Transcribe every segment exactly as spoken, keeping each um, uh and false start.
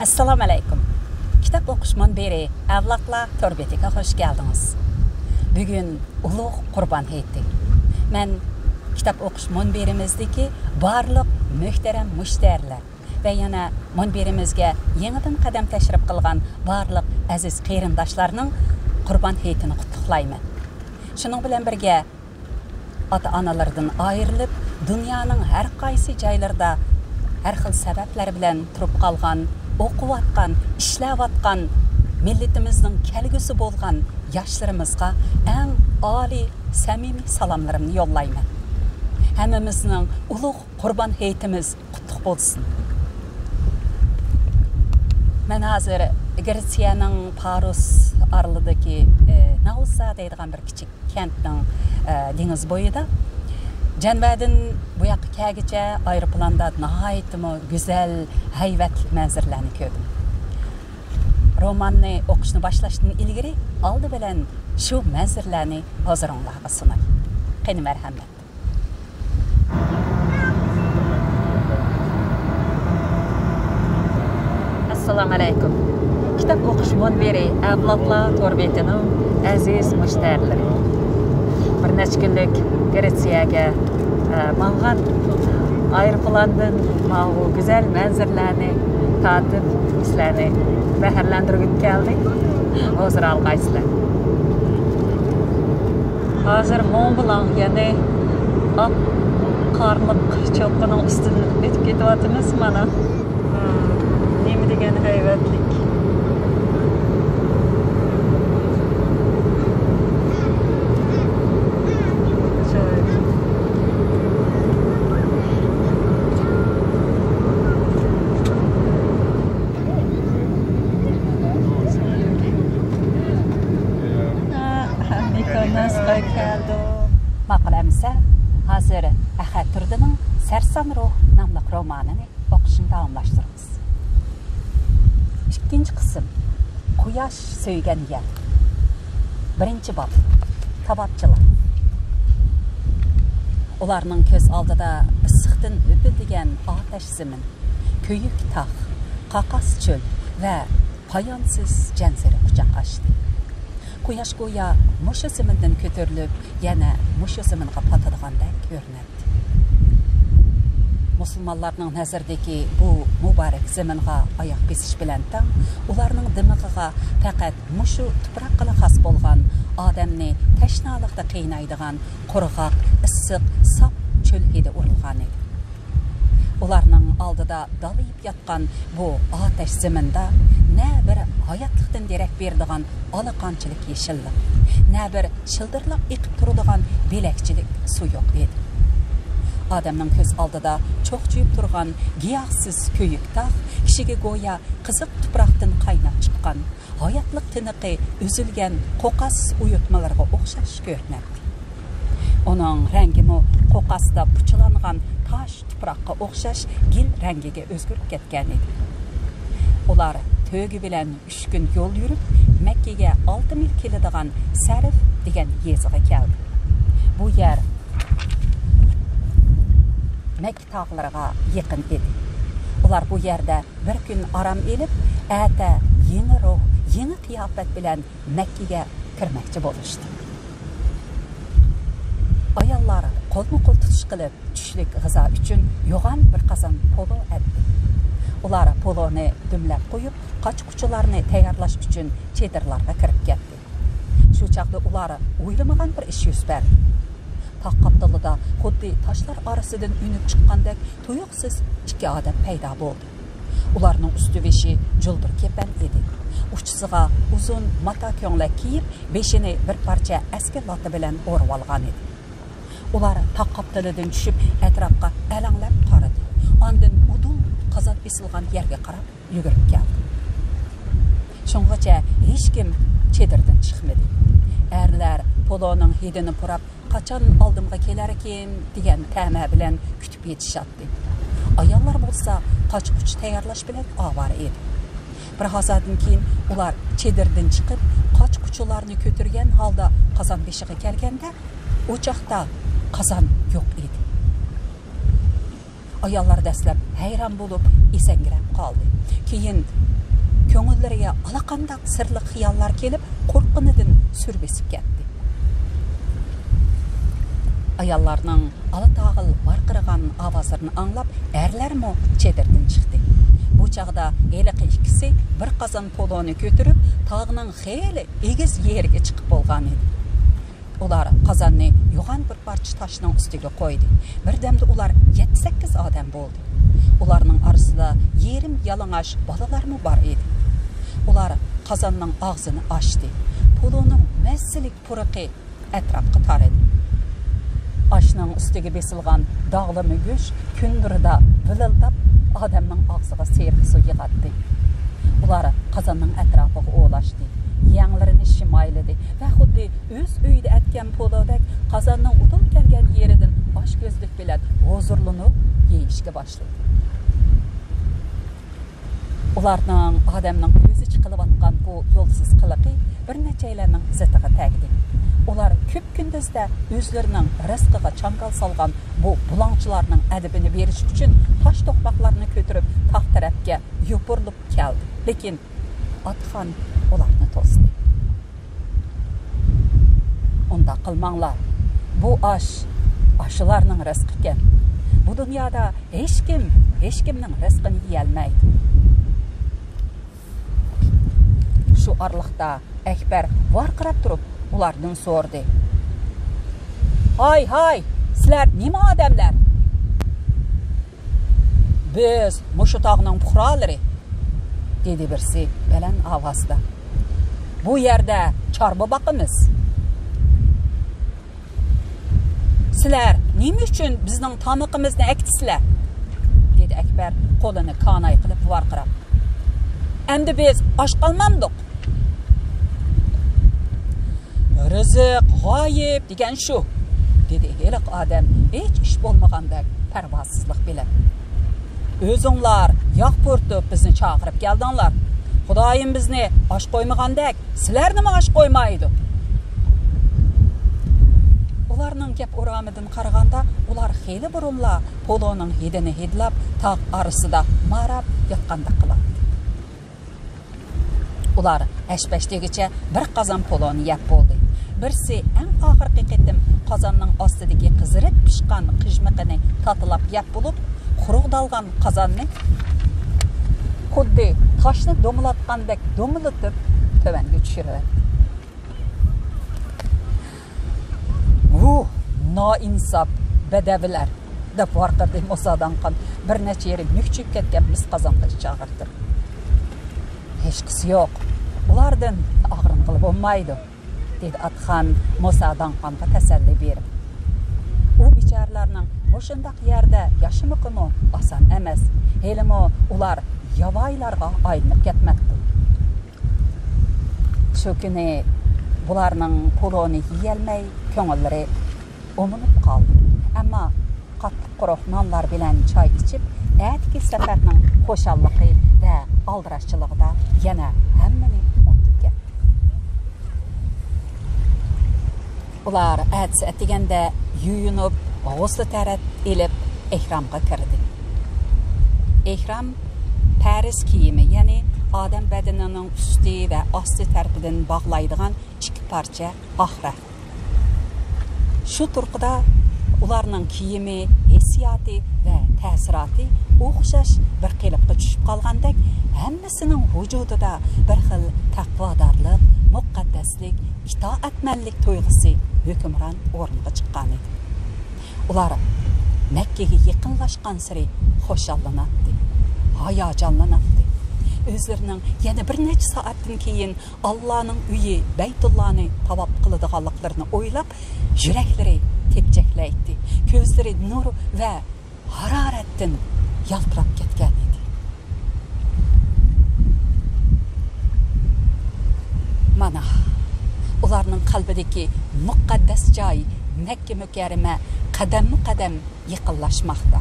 ئەسسالامۇئەلەيكۇم. كىتاب ئوقۇش مۇنبىرى ئەۋلادلار تور بېتىگە خۇش كەلدىڭىز. بۈگۈن ئۇلۇغ قۇربان ھېيتى. مەن كىتاب ئوقۇش مۇنبىرىمىزدىكى بارلىق مۆھتەرەم مۇشتەرىلەر ۋە يەنە مۇنبىرىمىزگە يېڭىدىن قەدەم تەشرىپ قىلغان بارلىق ئەزىز قېرىنداشلارنىڭ قۇربان ھېيتىنى قۇتلۇقلايمەن. شۇنىڭ بىلەن بىرگە، ئاتا-ئانىلىرىدىن ئايرىلىپ، دۇنيانىڭ ھەر قايسى جايلىرىدا ھەر خىل سەۋەبلەر بىلەن تۇرۇپ قالغان، ئوقۇۋاتقان، ئىشلەۋاتقان، مىللىتىمىزنىڭ كەلگۈسى بولغان ياشلىرىمىزغا ئەڭ ئالىي، سەمىمىي سالاملىرىمنى يوللايمەن. ھەممىمىزنىڭ ئۇلۇغ قۇربان ھېيتىمىز قۇتلۇق بولسۇن. مەن ھازىر گرېتسىيەنىڭ پارۇس ئارىلىدىكى، ئە، ناۋزا دەيدىغان بىر كىچىك كەنتنىڭ، ئە، دېڭىز بويىدا. جەنۋەدىن بۇ ياققا كەلگۈچە ئايروپىلاندا ناھايىتىمۇ گۈزەل، ھەيۋەتلىك مەنزىرىلەرنى كۆردۈم. روماننى ئوقۇشنى باشلاشتىن ئىلگىرى ئالدى بىلەن شۇ مەنزىرىلەرنى ھۇزۇرۇڭلارغا سۇناي. قېنى، مەرھەمەت. ئەسسالامۇئەلەيكۇم. كىتاب ئوقۇش مۇنبىرى ئەۋلادلار تور بېتىنىڭ ئەزىز مۇشتەرىلىرى. بىر نەچچە كۈنلۈك گرېتسىيەگە، ئە، ماڭغان ئايروپىلاندىن ماۋۇ گۈزەل مەنزىرىلەرنى تارتىپ، سىلەرنى بەھرىلەندۈرگۈم كەلدى. ھۇزۇر ئالغايسىلەر. ھازىر مونبلان، يەنى ئاق قارلىق چوققىنىڭ ئۈستىدىن ئۆتۈپ كېتىۋاتىمىز مانا. نېمە دېگەن ھەيۋەتلىك. ماقۇل ئەمىسە، ھازىر ئەخەت تۇردىنىڭ سەرسان روھ ناملىق رومانىنى ئوقۇشنى داۋاملاشتۇرىمىز. ئىككىنچى قىسىم، قۇياش سۆيگەن يەر. بىرىنچى باب، كاۋاپچىلار. ئۇلارنىڭ كۆز ئالدىدا ئىسسىقتىن ھۈپۈلدىگەن ئاتەش زېمىن، كۆيۈك تاغ، قاقاس چۆل ۋە پايانسىز جەنزىرە قۇچاق ئاچتى. قۇياش گويا مۇشۇ زېمىندىن كۆتۈرۈلۈپ، يەنە مۇشۇ زېمىنغا پاتىدىغاندەك كۆرۈنەتتى. مۇسۇلمانلارنىڭ نەزىرىدىكى بۇ مۇبارەك زېمىنغا ئاياق بېسىش بىلەن تەڭ، ئۇلارنىڭ دىمىقىغا پەقەت مۇشۇ تۇپراققىلا خاس بولغان، ئادەمنى تەشنالىقتا قىينايدىغان قۇرغاق، ئىسسىق، ساپ چۆل ھىدى ئۇرۇلغانىدى. ئۇلارنىڭ ئالدىدا دالىيىپ ياتقان بۇ ئاتەش زېمىندا نە بىر ھاياتلىقتىن دېرەك بېرىدىغان ئالىقانچىلىك يېشىللىق، نە بىر شىلدىرلاپ ئېقىپ تۇرىدىغان بۆلەكچىلىك سۇ يوق ئىدى. ئادەمنىڭ كۆز ئالدىدا چوقچىيىپ تۇرغان گىياھسىز كۆيۈك تاغ كىشىگە گويا قىزىق تۇپراقتىن قايناپ چىققان، ھاياتلىق تىنىقى ئۈزۈلگەن قوقاس ئۇيۇتمىلىرىغا ئوخشاش كۆرۈنەتتى. ئۇنىڭ رەڭگىمۇ قوقاستا پۇچىلانغان تاش تۇپراققا ئوخشاش گىل رەڭگىگە ئۆزگىرىپ كەتكەنىدى. ئۇلار تۆگە بىلەن ئۈچ كۈن يول يۈرۈپ، مەككىگە ئالتە مىل كېلىدىغان سەرف دېگەن يېزىغا كەلدى. بۇ يەر مەككە تاغلىرىغا يېقىن ئىدى. ئۇلار بۇ يەردە بىر كۈن ئارام ئېلىپ، ئەتە يېڭى روھ، يېڭى قىياپەت بىلەن مەككىگە كىرمەكچى بولۇشتى. ئاياللار قولمۇ قول تۇتۇش قىلىپ، چۈشلۈك غىزا ئۈچۈن يوغان بىر قازان پولۇ ئەتتى. ئۇلار پولۇنى دۈملەپ قويۇپ، قاچا-قۇچىلارنى تەييارلاش ئۈچۈن چېدىرلارغا كىرىپ كەتتى. شۇ چاغدا ئۇلار ئويلىمىغان بىر ئىش يۈز بەردى. تاغ قاپتىلىدا خۇددى تاشلار ئارىسىدىن ئۈنۈپ چىققاندەك تۇيۇقسىز ئىككى ئادەم پەيدا بولدى. ئۇلارنىڭ ئۈستى-بېشى جۇلدۇر كېپەن ئىدى. ئۇچىسىغا ئۇزۇن ماتا كۆڭلەك كىيىپ، بېشىنى بىر پارچە ئەسكى لاتا بىلەن ئورىۋالغان ئىدى. ئۇلار تاغ قاپتىلىدىن چۈشۈپ، ئەتراپقا ئەلەڭلەپ قارىدى. ئاندىن ئۇدۇل قازان ئېسىلغان يەرگە قاراپ يۈگۈرۈپ كەلدى. شۇڭغىچە ھېچكىم چېدىردىن چىقمىدى. ئەرلەر پولۇنىڭ ھىدىنى پۇراپ، قاچان ئالدىمغا كېلەركىن دېگەن تەمە بىلەن كۈتۈپ يېتىشاتتى. ئاياللار بولسا قاچا-قۇچا تەييارلاش بىلەن ئاۋارە ئىدى. بىر ھازادىن كېيىن ئۇلار چېدىردىن چىقىپ، قاچا-قۇچىلارنى كۆتۈرگەن ھالدا قازان بېشىغا كەلگەندە، ئوچاقتا قازان يوق ئىدى. ئاياللار دەسلەپ ھەيران بولۇپ، ئېسەڭگىرەپ قالدى. كېيىن كۆڭۈللىرىگە ئاللىقانداق سىرلىق خىياللار كېلىپ، قورققىنىدىن سۈر بېسىپ كەتتى. ئاياللارنىڭ ئالا تاغىل ۋارقىرىغان ئاۋازلىرىنى ئاڭلاپ، ئەرلەرمۇ چېدىردىن چىقتى. بۇ چاغدا ھېلىقى ئىككىسى بىر قازان پولۇنى كۆتۈرۈپ، تاغنىڭ خېلى ئېگىز يېرىگە چىقىپ بولغان ئىدى. ئۇلار قازاننى يوغان بىر پارچە تاشنىڭ ئۈستىگە قويدى. بىردەمدە ئۇلار يەتتە-سەككىز ئادەم بولدى. ئۇلارنىڭ ئارىسىدا يېرىم يالىڭاچ بالىلارمۇ بار ئىدى. ئۇلار قازاننىڭ ئاغزىنى ئاچتى. پولۇنىڭ مەززىلىك پۇرىقى ئەتراپقا تارىدى. ئاشنىڭ ئۈستىگە بېسىلغان داغلىما گۆش كۈن نۇرىدا ۋىلىلداپ، ئادەمنىڭ ئاغزىغا سېرىق سۇ يىغاتتى. ئۇلار قازاننىڭ ئەتراپىغا ئولاشتى، يەڭلىرىنى شىمايلىدى ۋە خۇددى ئۆز ئۆيىدە ئەتكەن پولۇدەك قازاننىڭ ئۇدۇل كەلگەن يېرىدىن ئاچكۆزلۈك بىلەن ھۇزۇرلىنىپ يېيىشكە باشلىدى. ئۇلارنىڭ ئادەمنىڭ كۆزى چىقىلىۋاتقان بۇ يولسىز قىلىقى بىر نەچچەيلەننىڭ زىتىغا تەگدى. ئۇلار كۈپكۈندۈزدە ئۆزلىرىنىڭ رىزقىغا چاڭگال سالغان بۇ بۇلاڭچىلارنىڭ ئەدىپىنى بېرىش ئۈچۈن تاش توقماقلارنى كۆتۈرۈپ تاغ تەرەپكە يوپۇرۇلۇپ كەلدى. لېكىن ئاتىخان ئۇلارنى توستى. ئۇنداق قىلماڭلار. بۇ ئاش ئاشۇلارنىڭ رىزقىكەن. بۇ دۇنيادا ھېچكىم، ھېچكىمنىڭ رىزقىنى يېيەلمەيدۇ. شۇ ئارىلىقتا ئەكبەر ۋارقىراپ تۇرۇپ ئۇلاردىن سورىدى. ھاي، ھاي، سىلەر نېمە ئادەملەر؟ بىز مۇشۇ تاغنىڭ پۇقرالىرى، دېدى بىرسى بەلەن ئاۋازدا. بۇ يەردە چارۋا باقىمىز. سىلەر نېمە ئۈچۈن بىزنىڭ تامىقىمىزنى ئەكېتىسىلەر؟ دېدى ئەكبەر قولىنى كاناي قىلىپ ۋارقىراپ. ئەمدى بىز ئاچ قالمامدۇق؟ رىزىق غايىب دېگەن شۇ، دېدى ھېلىقى ئادەم ھېچ ئىش بولمىغاندەك پەرۋاسىزلىق بىلەن. ئۆزۈڭلار ياق پۇرىتىپ بىزنى چاقىرىپ كەلدىڭلار. خۇدايىم بىزنى ئاچ قويمىغاندەك، سىلەرنىمۇ ئاچ قويمايدۇ. ئۇلارنىڭ گەپ ئورامىدىن قارىغاندا، ئۇلار خېلى بۇرۇنلا پولۇنىڭ ھىدىنى ھىدلاپ، تاغ ئارىسىدا ماراپ ياتقاندەك قىلاتتى. ئۇلار ھەش-پەش دېگۈچە بىر قازان پولۇنى يەپ بولدى. بىرسى ئەڭ ئاخىرقى قېتىم قازاننىڭ ئاستىدىكى قىزىرىپ پىشقان قىژمىقىنى تاتىلاپ يەپ بولۇپ، قۇرۇقدالغان قازاننى خۇددى تاشنى دومىلاتقاندەك دومىلىتىپ تۆۋەنگە چۈشۈرۈۋەتتى. ۋۇھ، نائىنساپ بەدەۋىلەر! دەپ ۋارقىرىدى مۇسا داڭقان بىر نەچچە يېرى مۈكچىيىپ كەتكەن مىس قازانغا ئىچ ئاغرىتىپ. ھېچقىسى يوق، ئۇلاردىن ئاغرىنغىلى بولمايدۇ، دېدى ئاتىخان مۇسا داڭقانغا تەسەللى بېرىپ. ئۇ بىچارىلەرنىڭ مۇشۇنداق يەردە ياشىمىقىمۇ ئاسان ئەمەس، ھېلىمۇ ئۇلار ياۋايىلارغا ئايلىنىپ كەتمەپتۇ. شۇ كۈنى بۇلارنىڭ پولۇنى يېيەلمەي، كۆڭۈللىرى ئومىلىپ قالدى. ئەمما قاتتىق قۇرۇق نانلار بىلەن چاي ئىچىپ، ئەتىكى سەپەرنىڭ خۇشاللىقى ۋە ئالدىراشچىلىقىدا يەنە ھەممىنى ئۇنتۇپ كەتتى. ئۇلار ئەتىسى ئەتىگەندە يۇيۇنۇپ، غۇسلى تەرەت ئېلىپ، ئېھرامغا كىردى. ئېھرام پەرز كىيىمى، يەنى ئادەم بەدىنىنىڭ ئۈستى ۋە ئاستى تەرىپىدىن باغلايدىغان ئىككى پارچە ئاق رەخت. شۇ تۇرقىدا ئۇلارنىڭ كىيىمى، ھېسسىياتى ۋە تەسىراتى ئوخشاش بىر قېلىپقا چۈشۈپ قالغاندەك، ھەممىسىنىڭ ۋۇجۇدىدا بىر خىل تەقۋادارلىق، مۇقەددەسلىك، ئىتائەتمەنلىك تۇيغۇسى ھۆكۈمران ئورۇنغا چىققانىدى. ئۇلار مەككىگە يېقىنلاشقانسېرى خۇشاللىناتتى، ھاياجانلىناتتى. ئۆزلىرىنىڭ يەنە بىر نەچچە سائەتتىن كېيىن ئاللانىڭ ئۆيى بەيتۇللانى تاۋاپ قىلىدىغانلىقلىرىنى ئويلاپ، يۈرەكلىرى تېپچەكلەيتتى، كۆزلىرى نۇر ۋە ھارارەتتىن يالتىراپ كەتكەن ئىدى. مانا، ئۇلارنىڭ قەلبىدىكى مۇقەددەس جاي مەككە مۇكەررەمە قەدەممۇ قەدەم يېقىنلاشماقتا،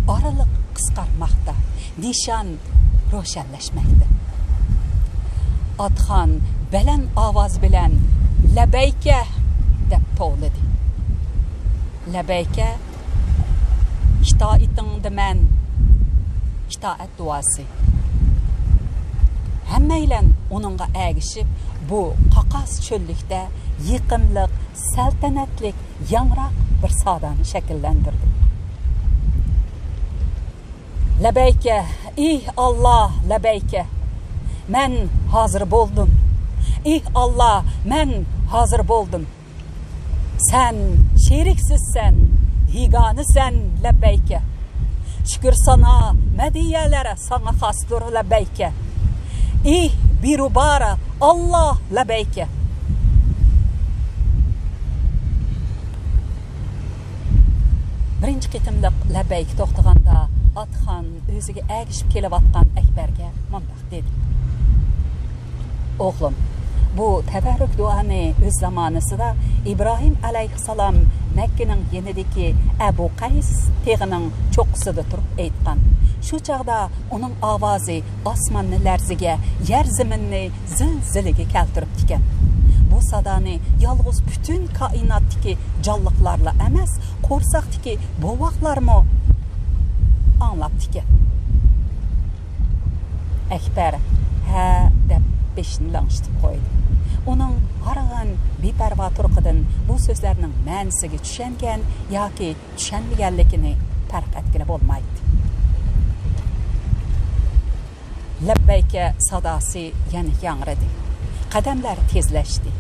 ئارىلىق قىسقارماقتا، نىشان روشەنلەشمەكتە. ئاتىخان بەلەن ئاۋاز بىلەن «لەببەيكە!» دەپ توۋلىدى. «لەببەيكە!» ئىتائىتىڭدىمەن. ئىتائەت دۇئاسى. ھەممەيلەن ئۇنىڭغا ئەگىشىپ، بۇ قاقاس چۆللۈكتە يېقىملىق، سەلتەنەتلىك، ياڭراق بىر سادانى شەكىللەندۈردى. لەببەيكە، ئى ئاللا، لەببەيكە. مەن ھازىر بولدۇم. ئى ئاللا، مەن ھازىر بولدۇم. سەن شېرىكسىزسەن، بىگانىسەن، لەببەيكە. شۈكۈر سانا، مەدھىيەلەر ساڭا خاستۇر، لەببەيكە. ئى بىرۇبار ئاللا، لەببەيكە. بىرىنچى قېتىملىق لەببەيكە توختىغاندا، ئاتىخان ئۆزىگە ئەگىشىپ كېلىۋاتقان ئەكبەرگە مۇنداق دېدى: ئوغلۇم، بۇ تەۋەررۈك دۇئانى ئۆز زامانىسىدا ئىبراھىم ئەلەيھىسسالام مەككىنىڭ يېنىدىكى ئەبۇ قەيس تېغىنىڭ چوققىسىدا تۇرۇپ ئېيتقان. شۇ چاغدا ئۇنىڭ ئاۋازى ئاسماننى لەرزىگە، يەر زېمىننى زىلزىلىگە كەلتۈرۈپتىكەن. بۇ سادانى يالغۇز پۈتۈن كائىناتتىكى جانلىقلارلا ئەمەس، قورساقتىكى بوۋاقلارمۇ ئاڭلاپتىكەن. ئەكبەر «ھە» دەپ بېشىنى لىڭشىتىپ قويدى. ئۇنىڭ ھارغىن، بىپەرۋا تۇرقىدىن بۇ سۆزلەرنىڭ مەنىسىگە چۈشەنگەن ياكى چۈشەنمىگەنلىكىنى پەرق ئەتكىلى بولمايتتى. لەببەيكە ساداسى يەنە ياڭرىدى. قەدەملەر تېزلەشتى.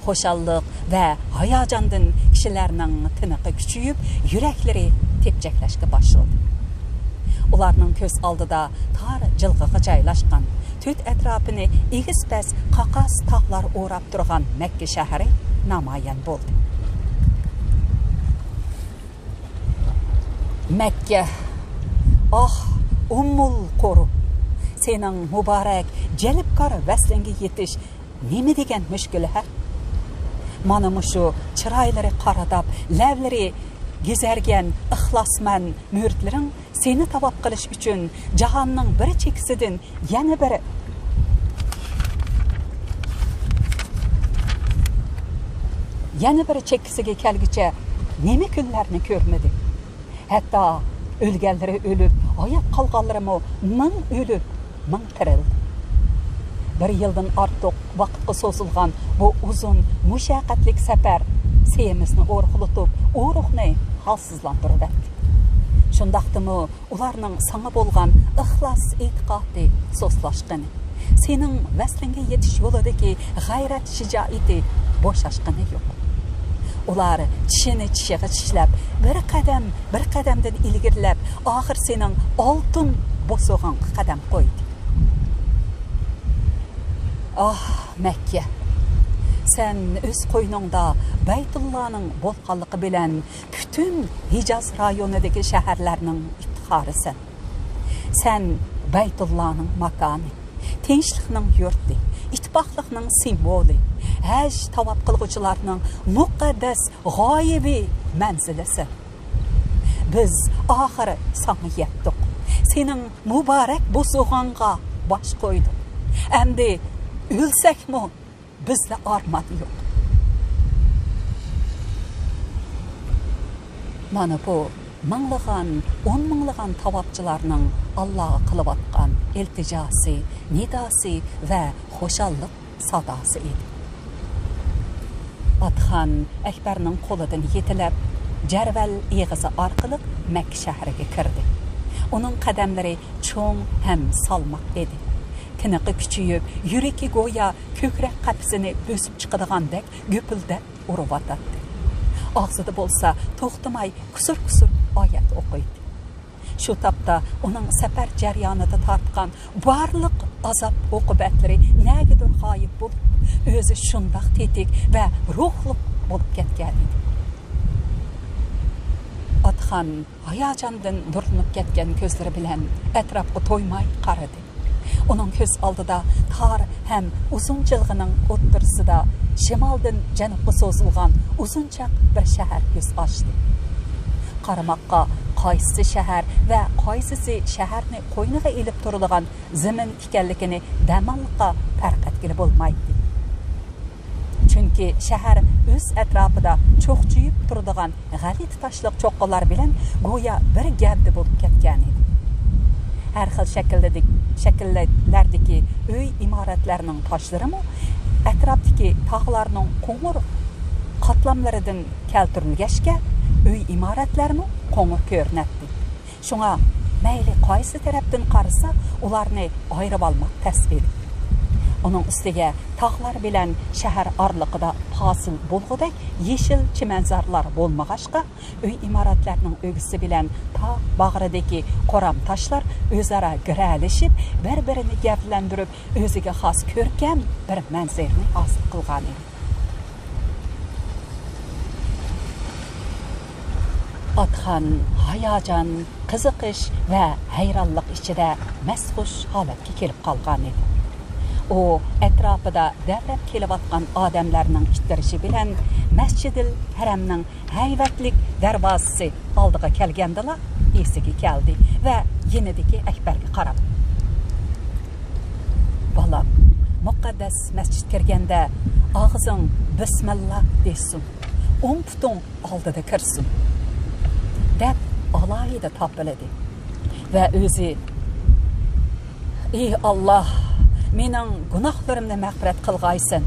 خۇشاللىق ۋە ھاياجاندىن كىشىلەرنىڭ تىنىقى كۈچىيىپ، يۈرەكلىرى تېپچەكلەشكە باشلىدى. ئۇلارنىڭ كۆز ئالدىدا تار جىلغىغا جايلاشقان تۆت ئەتراپىنى ئېگىز-پەس قاقاس تاغلار ئوراپ تۇرغان مەككە شەھىرى نامايان بولدى. مەككە، ئاھ، ئۇممۇل قۇرۇ، سېنىڭ مۇبارەك، جەلپكار ۋەسلىڭگە يېتىش نېمە دېگەن مۈشكۈل، ھە؟ مانا مۇشۇ چىرايلىرى قارىداپ، لەۋلىرى گېزەرگەن ئىخلاسمەن مۈرىتلىرىڭ سېنى تاۋاپ قىلىش ئۈچۈن جاھاننىڭ بىر چېكىسىدىن يەنە بىر، يەنە بىر چېكىسىگە كەلگۈچە نېمە كۈنلەرنى كۆرمىدى؟ ھەتتا ئۆلگەنلىرى ئۆلۈپ، ھايات قالغانلىرىمۇ مىڭ ئۆلۈپ، مىڭ تىرىلدى. بىر يىلدىن ئارتۇق ۋاقىتقا سوزۇلغان بۇ ئۇزۇن مۇشەققەتلىك سەپەر سېمىزنى ئورۇقلىتىپ، ئورۇقنى ھالسىزلاندۇرۇۋەتتى. شۇنداقتىمۇ ئۇلارنىڭ ساڭا بولغان ئىخلاس ئېتىقادى سۇسلاشقىنى، سېنىڭ ۋەسلىڭگە يېتىش يولىدىكى غەيرەت شىجائىتى بوشاشقىنى يوق. ئۇلار چىشىنى چىشىغا چىشلەپ، بىر قەدەم، بىر قەدەمدىن ئىلگىرىلەپ، ئاخىر سېنىڭ ئالتۇن بوسۇغاڭغا قەدەم قويدى. ئاھ، مەككە! سەن ئۆز قوينۇڭدا بەيتۇللانىڭ بولغانلىقى بىلەن پۈتۈن ھىجاز رايونىدىكى شەھەرلەرنىڭ ئىپتىخارىسەن. سەن بەيتۇللانىڭ ماكانى، تىنچلىقنىڭ يۇرتى، ئىتتىپاقلىقنىڭ سىمۋولى، ھەج تاۋاپ قىلغۇچىلارنىڭ مۇقەددەس غايىۋى مەنزىلىسەن. بىز ئاخىرى ساڭا يەتتۇق. سېنىڭ مۇبارەك بوسۇغاڭغا باش قويدۇق. ئەمدى ئۆلسەكمۇ، بىزدە ئارمان يوق. مانا بۇ مىڭلىغان، ئون مىڭلىغان تاۋاپچىلارنىڭ ئاللاغا قىلىۋاتقان ئىلتىجاسى، نىداسى ۋە خۇشاللىق ساداسى ئىدى. ئاتىخان ئەكبەرنىڭ قولىدىن يېتىلەپ، جەرۋەل ئېغىزى ئارقىلىق مەككە شەھىرىگە كىردى. ئۇنىڭ قەدەملىرى چوڭ ھەم سالماق ئىدى. تىنىقى كۈچىيىپ، يۈرىكى گويا كۆكرەك قەپىسىنى بۆسۈپ چىقىدىغاندەك گۈپۈلدەپ ئۇرۇۋاتاتتى. ئاغزىدا بولسا توختىماي كۇسۇر-كۇسۇر ئايەت ئوقۇيتتى. شۇ تاپتا ئۇنىڭ سەپەر جەريانىدا تارتقان بارلىق ئازاب-ئوقۇبەتلىرى نەگىدۇر غايىب بولۇپ، ئۆزى شۇنداق تېتىك ۋە روھلۇق بولۇپ كەتكەنىدى. ئاتىخان ھاياجاندىن نۇرلىنىپ كەتكەن كۆزلىرى بىلەن ئەتراپقا تويماي قارىدى. ئۇنىڭ كۆز ئالدىدا تار ھەم ئۇزۇن جىلغىنىڭ ئوتتۇرىسىدا شىمالدىن جەنۇبقا سوزۇلغان ئۇزۇنچاق بىر شەھەر يۈز ئاچتى. قارىماققا قايسىسى شەھەر ۋە قايسىسى شەھەرنى قوينىغا ئېلىپ تۇرىدىغان زېمىن ئىكەنلىكىنى دەماللىققا پەرق ئەتكىلى بولمايتتى. چۈنكى شەھەر ئۆز ئەتراپىدا چوقچىيىپ تۇرىدىغان غەلىتە تاشلىق چوققىلار بىلەن گويا بىر گەۋدە بولۇپ كەتكەنىدى. ھەر خىل شەكىلدىكى، شەكىللەردىكى ئۆي ئىمارەتلەرنىڭ تاشلىرىمۇ ئەتراپتىكى تاغلارنىڭ قوڭۇر قاتلاملىرىدىن كەلتۈرۈلگەچكە، ئۆي ئىمارەتلەرمۇ قوڭۇر كۆرۈنەتتى. شۇڭا مەيلى قايسى تەرەپتىن قارىسا، ئۇلارنى ئايرىۋالماق تەس ئىدى. ئۇنىڭ ئۈستىگە تاغلار بىلەن شەھەر ئارىلىقىدا پاسىل بولغۇدەك يېشىل چىمەنزارلار بولمىغاچقا، ئۆي ئىمارەتلەرنىڭ ئۆگزىسى بىلەن تاغ باغرىدىكى قورام تاشلار ئۆزئارا گىرەلىشىپ، بىر-بىرىنى گەۋدىلەندۈرۈپ، ئۆزىگە خاس كۆركەم بىر مەنزىرىنى ھاسىل قىلغانىدى. ئاتخان ھاياجان، قىزىقىش ۋە ھەيرانلىق ئىچىدە مەستخۇش ھالەتكە كېلىپ قالغانىدى. ئۇ ئەتراپىدا دەۋرەپ كېلىۋاتقان ئادەملەرنىڭ ئىتتىرىشى بىلەن مەسجىدىل ھەرەمنىڭ ھەيۋەتلىك دەرۋازىسى ئالدىغا كەلگەندىلا ئېسىگە كەلدى ۋە يېنىدىكى ئەكبەرگە قاراپ، «بالام، مۇقەددەس مەسچىت كىرگەندە ئاغزىڭ بىسمىللا دېسۇن، ئوڭ پۇتۇڭ ئالدىدا كىرسۇن» دەپ ئالاھىدە تاپىلىدى ۋە ئۆزى، «ئى ئاللاھ، مېنىڭ گۇناھلىرىمنى مەغپىرەت قىلغايسەن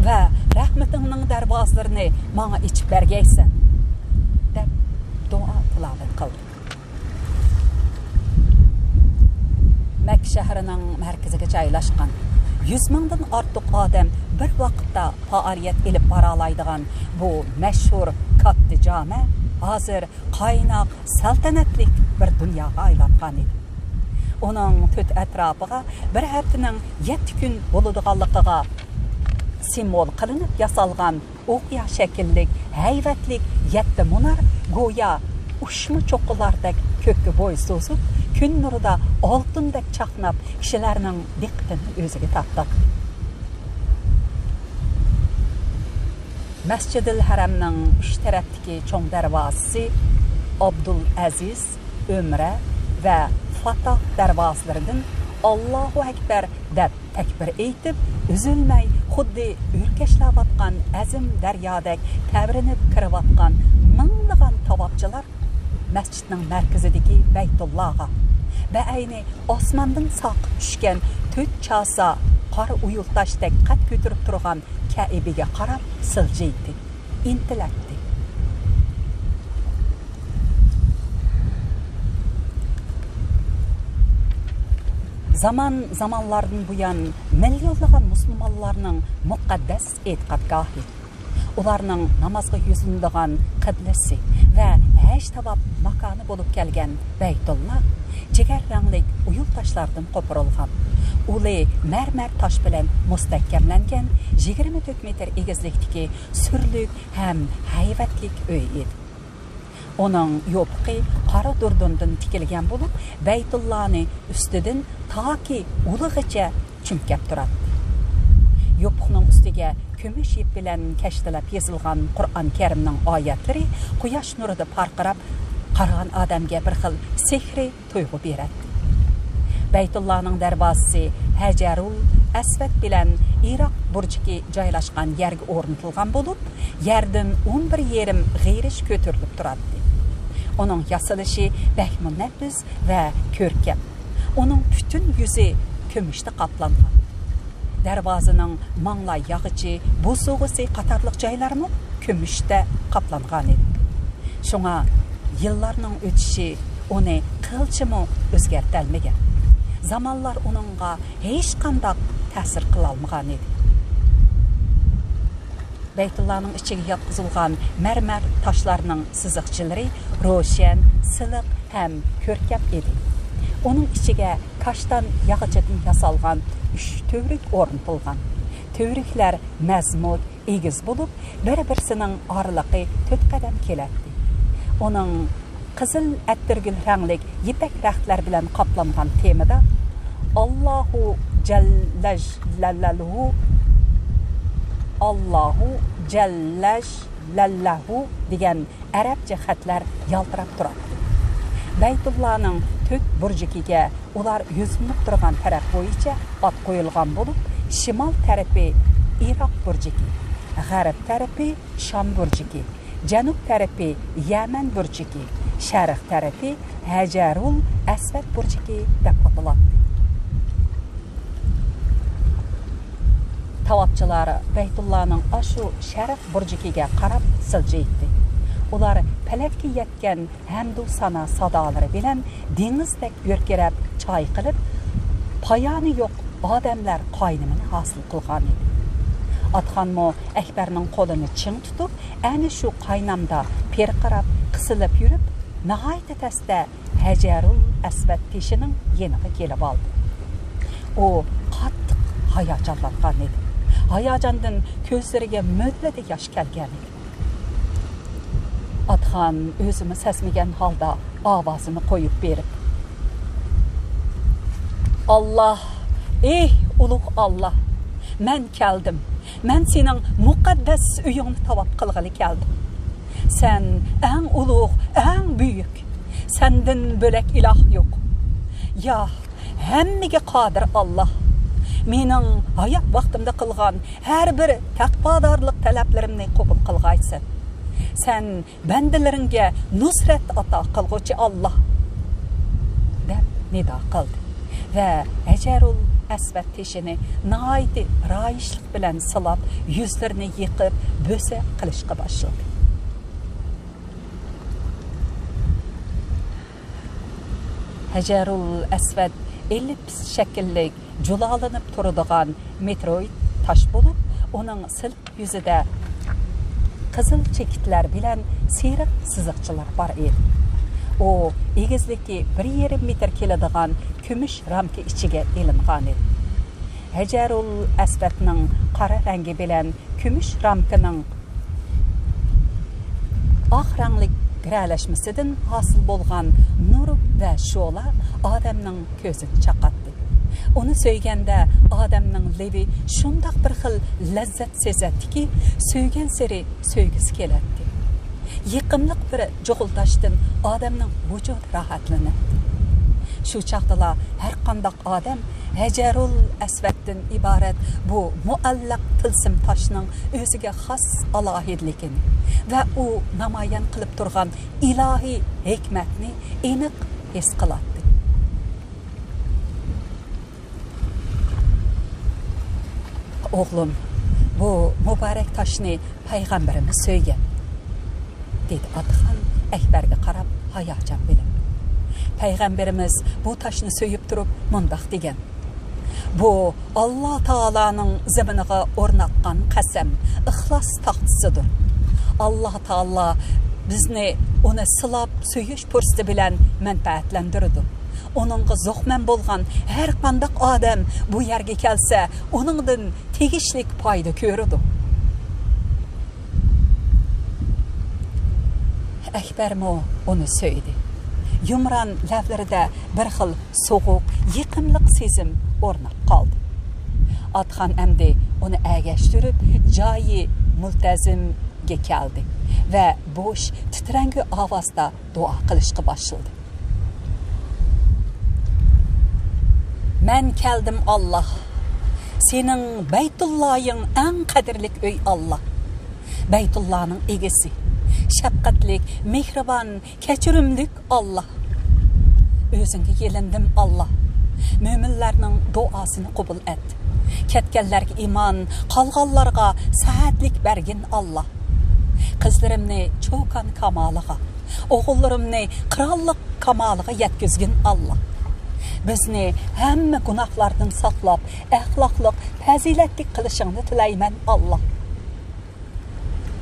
ۋە رەھمىتىڭنىڭ دەرۋازىلىرىنى ماڭا ئېچىپ بەرگەيسەن» دەپ دۇئا تىلاۋەت قىلدى. مەككە شەھىرىنىڭ مەركىزىگە جايلاشقان، يۈز مىڭدىن ئارتۇق ئادەم بىر ۋاقىتتا پائالىيەت ئېلىپ بارالايدىغان بۇ مەشھۇر كاتتا جامە ھازىر قايناق، سەلتەنەتلىك بىر دۇنياغا ئايلانغانىدى. ئۇنىڭ تۆت ئەتراپىغا بىر ھەپتىنىڭ يەتتە كۈن بولىدىغانلىقىغا سىمۋول قىلىنىپ ياسالغان ئوقيا شەكىللىك ھەيۋەتلىك يەتتە مۇنار گويا ئۇچما چوققىلاردەك كۆككە بوي سوزۇپ، كۈن نۇرىدا ئالتۇندەك چاقناپ، كىشىلەرنىڭ دىققىتىنى ئۆزىگە تارتاتتى. مەسجىدىل ھەرەمنىڭ ئۈچ تەرەپتىكى چوڭ دەرۋازىسى ئابدۇل ئەزىز، ئۆمرە ۋە فاتاھ دەرۋازىلىرىدىن «ئاللاھۇ ئەكبەر» دەپ تەكبىر ئېيتىپ، ئۈزۈلمەي خۇددى ئۆركەشلەۋاتقان ئەزىم دەريادەك تەۋرىنىپ كىرىۋاتقان مىڭلىغان تاۋاپچىلار مەسچىتنىڭ مەركىزىدىكى بەيتۇللاغا، بەئەينى ئاسماندىن ساقىت چۈشكەن تۆت چاسا قارا ئويۇلتاشتەك قەد كۆتۈرۈپ تۇرغان كەئىبىگە قاراپ سىلجىيتتى، ئىنتىلەتتى. زامان زامانلاردىن بۇيان مىليونلىغان مۇسۇلمانلارنىڭ مۇقەددەس ئېتىقادگاھى، ئۇلارنىڭ نامازغا يۈزلىنىدىغان قىبلىسى ۋە ھەج تاۋاپ ماكانى بولۇپ كەلگەن بەيتۇللا جىگەر رەڭلىك ئويۇل تاشلاردىن قوپۇرۇلغان، ئۇلى مەرمەر تاش بىلەن مۇستەھكەملەنگەن يىگىرمە تۆت مېتىر ئېگىزلىكتىكى سۈرلۈك ھەم ھەيۋەتلىك ئۆي ئىدى. ئۇنىڭ يوپۇقى قارا دۇردۇندىن تىكىلگەن بولۇپ، بەيتۇللانى ئۈستىدىن تاكى ئۇلىغىچە چۈمكەپ تۇراتتى. يوپۇقنىڭ ئۈستىگە كۈمۈش يىپ بىلەن كەشتىلەپ يېزىلغان قۇرئان كەرىمنىڭ ئايەتلىرى قۇياش نۇرىدا پارقىراپ، قارىغان ئادەمگە بىر خىل سېھرىي تۇيغۇ بېرەتتى. بەيتۇللانىڭ دەرۋازىسى ھەجەرۇل ئەسۋەد بىلەن ئىراق بۇرجىكى جايلاشقان يەرگە ئورنىتىلغان بولۇپ، يەردىن ئون بىر يېرىم غېرىش كۆتۈرۈلۈپ تۇراتتى. ئۇنىڭ ياسىلىشى بەكمۇ نەپىس ۋە كۆركەم. ئۇنىڭ پۈتۈن يۈزى كۈمۈشتە قاپلانغان. دەرۋازىنىڭ ماڭلاي ياغىچى، بوسۇغىسى قاتارلىق جايلارمۇ كۈمۈشتە قاپلانغانىدى. شۇڭا يىللارنىڭ ئۆتۈشى ئۇنى قىلچىمۇ ئۆزگەرتەلمىگەن. زامانلار ئۇنىڭغا ھېچقانداق تەسىر قىلالمىغانىدى. بەيتۇللانىڭ ئىچىگە ياتقۇزۇلغان مەرمەر تاشلارنىڭ سىزىقچىلىرى روشەن، سىلىق ھەم كۆركەم ئىدى. ئۇنىڭ ئىچىگە كاشتان ياغىچىدىن ياسالغان ئۈچ تۈۋرۈك ئورنىتىلغان. تۈۋرۈكلەر مەزمۇت، ئېگىز بولۇپ، بىر-بىرسىنىڭ ئارىلىقى تۆت قەدەم كېلەتتى. ئۇنىڭ قىزىل ئەتىرگۈل رەڭلىك يىپەك رەختلەر بىلەن قاپلانغان تېمىدا «ئاللاھۇ جەللەجلەللەھۇ، ئاللاھۇ جەللەجلەللەھۇ» دېگەن ئەرەبچە خەتلەر يالتىراپ تۇراتتى. بەيتۇللانىڭ تۆت بۇرجىكىگە ئۇلار يۈزلىنىپ تۇرغان تەرەپ بويىچە ئات قويۇلغان بولۇپ، شىمال تەرىپى ئىراق بۇرجىكى، غەرب تەرىپى شام بۇرجىكى، جەنۇب تەرىپى يەمەن بۇرجىكى، شەرق تەرىپى ھەجەرۇل ئەسۋەد بۇرجىكى دەپ ئاتىلاتتى. تاۋاپچىلار بەيتۇللانىڭ ئاشۇ شەرق بۇرجىكىگە قاراپ سىلجىيتتى. ئۇلار پەلەككە يەتكەن ھەمدۇ سانا سادالىرى بىلەن دېڭىزدەك يۈركىرەپ چايقىلىپ، پايانى يوق ئادەملەر قاينىمىنى ھاسىل قىلغانىدى. ئاتخانمۇ ئەكبەرنىڭ قولىنى چىڭ تۇتۇپ، ئەنە شۇ قاينامدا پىرقىراپ، قىسىلىپ يۈرۈپ، ناھايىتى تەستە ھەجەرۇل ئەسۋەد تېشىنىڭ يېنىغا كېلىۋالدى. ئۇ قاتتىق ھاياجانلانغانىدى. ھاياجاندىن كۆزلىرىگە مۆلدۈردە ياش كەلگەنىدى. ئاتخان ئۆزىمۇ سەزمىگەن ھالدا ئاۋازىنى قويۇپ بېرىپ، «ئاللا، ئېھ، ئۇلۇغ ئاللا! مەن كەلدىم. مەن سېنىڭ مۇقەددەس ئۆيۈڭنى تاۋاپ قىلغىلى كەلدىم. سەن ئەڭ ئۇلۇغ، ئەڭ بۈيۈك. سەندىن بۆلەك ئىلاھ يوق. يا، ھەممىگە قادىر ئاللا، مېنىڭ ھايات ۋاقتىمدا قىلغان ھەر بىر تەقۋادارلىق تەلەپلىرىمنى قوبۇل قىلغايسەن. سەن بەندىلىرىڭگە نۇسرەت ئاتا قىلغۇچى ئاللا!» دەپ نىدا قىلدى ۋە ھەجەرۇل ئەسۋەد تېشىنى ناھايىتى رايىشلىق بىلەن سىلاپ، يۈزلىرىنى يېقىپ، بۆسە قىلىشقا باشلىدى. ھەجەرۇل ئەسۋەد ئېللىپىس شەكىللىك جۇلالىنىپ تۇرىدىغان مېتېئوروئىد تاش بولۇپ، ئۇنىڭ سىلىق يۈزىدە قىزىل چېكىتلەر بىلەن سېرىق سىزىقچىلار بار ئىدى. ئۇ ئېگىزلىكى بىر يېرىم مېتىر كېلىدىغان كۈمۈش رامكا ئىچىگە ئېلىنغانىدى. ھەجەرۇل ئەسۋەدنىڭ قارا رەڭگى بىلەن كۈمۈش رامكىنىڭ ئاق رەڭلىك گىرەلەشمىسىدىن ھاسىل بولغان نۇر ۋە شولا ئادەمنىڭ كۆزىنى چاقاتتى. ئۇنى سۆيگەندە ئادەمنىڭ لېۋى شۇنداق بىر خىل لەززەت سېزەتتىكى، سۆيگەنسېرى سۆيگۈسى كېلەتتى. يېقىملىق بىر جۇغۇلداشتىن ئادەمنىڭ ۋۇجۇدى راھەتلىنەتتى. شۇ چاغدىلا ھەرقانداق ئادەم ھەجەرۇل ئەسۋەدتىن ئىبارەت بۇ مۇئەللەق تىلسىم تاشنىڭ ئۆزىگە خاس ئالاھىدىلىكىنى ۋە ئۇ نامايان قىلىپ تۇرغان ئىلاھىي ھېكمەتنى ئېنىق ھېس قىلاتتى. «ئوغلۇم، بۇ مۇبارەك تاشنى پەيغەمبىرىمىز سۆيگەن»، دېدى ئاتىخان ئەكبەرگە قاراپ ھاياجان بىلەن. پەيغەمبىرىمىز بۇ تاشنى سۆيۈپ تۇرۇپ مۇنداق دېگەن: «بۇ ئاللا تائالانىڭ زېمىنىغا ئورناتقان قەسەم، ئىخلاس تاختىسىدۇر. ئاللا تائالا بىزنى ئۇنى سىلاپ سۆيۈش پۇرسىتى بىلەن مەنپەئەتلەندۈرىدۇ. ئۇنىڭغا زوقمەن بولغان ھەر قانداق ئادەم بۇ يەرگە كەلسە، ئۇنىڭدىن تېگىشلىك پايدا كۆرىدۇ.» ئەكبەرمۇ ئۇنى سۆيدى. يۇمران لەۋلىرىدە بىر خىل سوغۇق، يېقىملىق سېزىم ئورناپ قالدى. ئاتىخان ئەمدى ئۇنى ئەگەشتۈرۈپ، جايى مۇلتەزىمگە كەلدى ۋە بوش، تىترەڭگۈ ئاۋازدا دۇئا قىلىشقا باشلىدى. «مەن كەلدىم، ئاللا. سېنىڭ بەيتۇللايىڭ ئەڭ قەدىرلىك ئۆي، ئاللا. بەيتۇللانىڭ ئىگىسى، شەپقەتلىك، مېھرىبان، كەچۈرۈملۈك ئاللا. ئۆزۈڭگە يېلىندىم، ئاللا. مۆمىنلەرنىڭ دۇئاسىنى قوبۇل ئەت. كەتكەنلەرگە ئىمان، قالغانلارغا سەھەتلىك بەرگىن، ئاللا. قىزلىرىمنى چوكان كامالىغا، ئوغۇللىرىمنى قىرانلىق كامالىغا يەتكۈزگىن، ئاللا. بىزنى ھەممە گۇناھلاردىن ساقلاپ، ئەخلاقلىق، پەزىلەتلىك قىلىشىڭنى تىلەيمەن، ئاللا.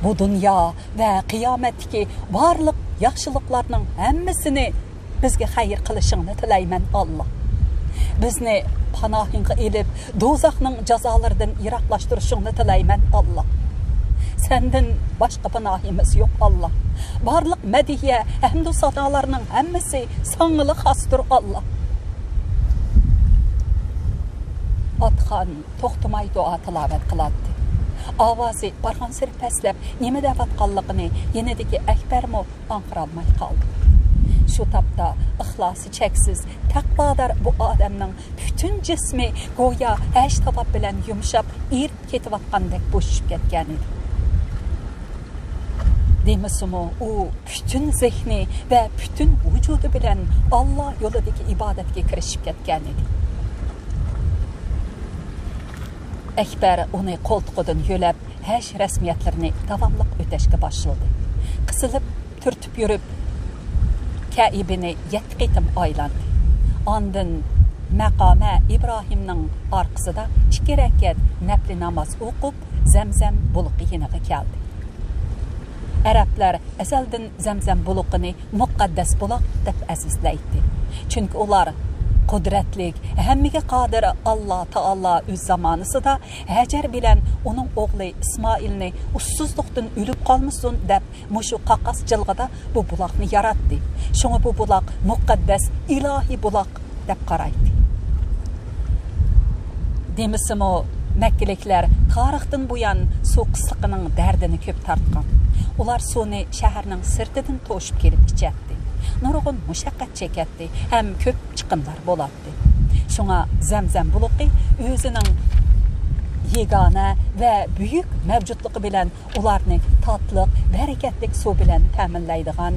بۇ دۇنيا ۋە قىيامەتتىكى بارلىق ياخشىلىقلارنىڭ ھەممىسىنى بىزگە خەير قىلىشىڭنى تىلەيمەن، ئاللا. بىزنى پاناھىڭغا ئېلىپ، دوزاخنىڭ جازالىرىدىن يىراقلاشتۇرۇشۇڭنى تىلەيمەن، ئاللا. سەندىن باشقا پاناھىمىز يوق، ئاللا. بارلىق مەدھىيە، ھەمدۇ سانالارنىڭ ھەممىسى ساڭىلا خاستۇر، ئاللا.» ئاتىخان توختىماي دۇئا تىلاۋەت قىلاتتى. ئاۋازى بارغانسېرى پەسلەپ، نېمە دەۋاتقانلىقىنى يېنىدىكى ئەكبەرمۇ ئاڭقىرالماي قالدى. شۇ تاپتا ئىخلاسى چەكسىز، تەقۋادار بۇ ئادەمنىڭ پۈتۈن جىسمى گويا ھەش تاۋاپ بىلەن يۇمشاپ، ئېرىپ كېتىۋاتقاندەك بوشىشىپ كەتكەنىدى. دېمىسىمۇ، ئۇ پۈتۈن زېھنى ۋە پۈتۈن ۋۇجۇدى بىلەن ئاللا يولىدىكى ئىبادەتكە كىرىشىپ كەتكەن ئىدى. ئەكبەر ئۇنى قولتۇقىدىن يۆلەپ، ھەج رەسمىيەتلىرىنى داۋاملىق ئۆتەشكە باشلىدى. قىسىلىپ تۈرتۈپ يۈرۈپ، كەئىبىنى يەتتە قېتىم ئايلاندى. ئاندىن مەقامە ئىبراھىمنىڭ ئارقىسىدا ئىككى رەكەت نەپلى ناماز ئوقۇپ، زەمزەم بۇلىقى يېنىغا كەلدى. ئەرەبلەر ئەزەلدىن زەمزەم بۇلىقىنى مۇقەددەس بۇلاق دەپ ئەزىزلەيتتى. چۈنكى ئۇلار قۇدرەتلىك، ھەممىگە قادىر ئاللا تائالا ئۆز زامانىسىدا ھەجەر بىلەن ئۇنىڭ ئوغلى ئىسمائىلنى ئۇسسۇزلۇقتىن ئۆلۈپ قالمىسۇن دەپ، مۇشۇ قاقاس جىلغىدا بۇ بۇلاقنى ياراتتى. شۇڭا بۇ بۇلاق مۇقەددەس، ئىلاھىي بۇلاق دەپ قارايتتى. دېمىسىمۇ، مەككىلىكلەر تارىختىن بۇيان سۇ قىسلىقىنىڭ دەردىنى كۆپ تارتقان. ئۇلار سۇنى شەھەرنىڭ سىرتىدىن توشۇپ كېلىپ ئىچەتتى. نۇرغۇن مۇشەققەت چېكەتتى ھەم كۆپ چىقىملار بولاتتى. شۇڭا زەمزەم بۇلىقى ئۆزىنىڭ يېگانە ۋە بۈيۈك مەۋجۇتلۇقى بىلەن ئۇلارنى تاتلىق، بەرىكەتلىك سۇ بىلەن تەمىنلەيدىغان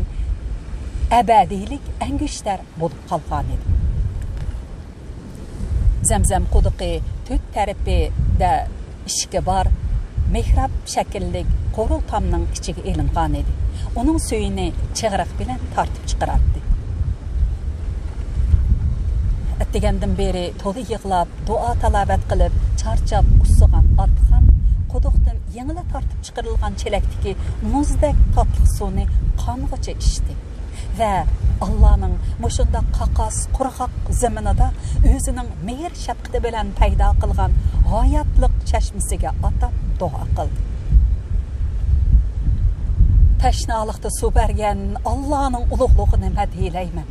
ئەبەدىيلىك ئەڭگۈشتەر بولۇپ قالغانىدى. زەمزەم قۇدۇقى تۆت تەرىپىدە ئىشىكى بار مېھراب شەكىللىك قورۇ تامنىڭ ئىچىگە ئېلىنغانىدى. ئۇنىڭ سۈيىنى چىغرىق بىلەن تارتىپ چىقىراتتى. ئەتىگەندىن بېرى تولا يىغلاپ، دۇئا-تالاۋەت قىلىپ، چارچاپ ئۇسسىغان ئاتىخان قۇدۇقتىن يېڭىلا تارتىپ چىقىرىلغان چېلەكتىكى مۇزدەك تاتلىق سۇنى قانغۇچە ئىچتى ۋە ئاللانىڭ مۇشۇنداق قاقاس، قۇرغاق زېمىنىدا ئۆزىنىڭ مېھىر-شەپقىتى بىلەن پەيدا قىلغان ھاياتلىق چەشمىسىگە ئاتاپ دۇئا قىلدى. تەشنالىقتا سۇ بەرگەن ئاللانىڭ ئۇلۇغلۇقىنى مەدھىيلەيمەن.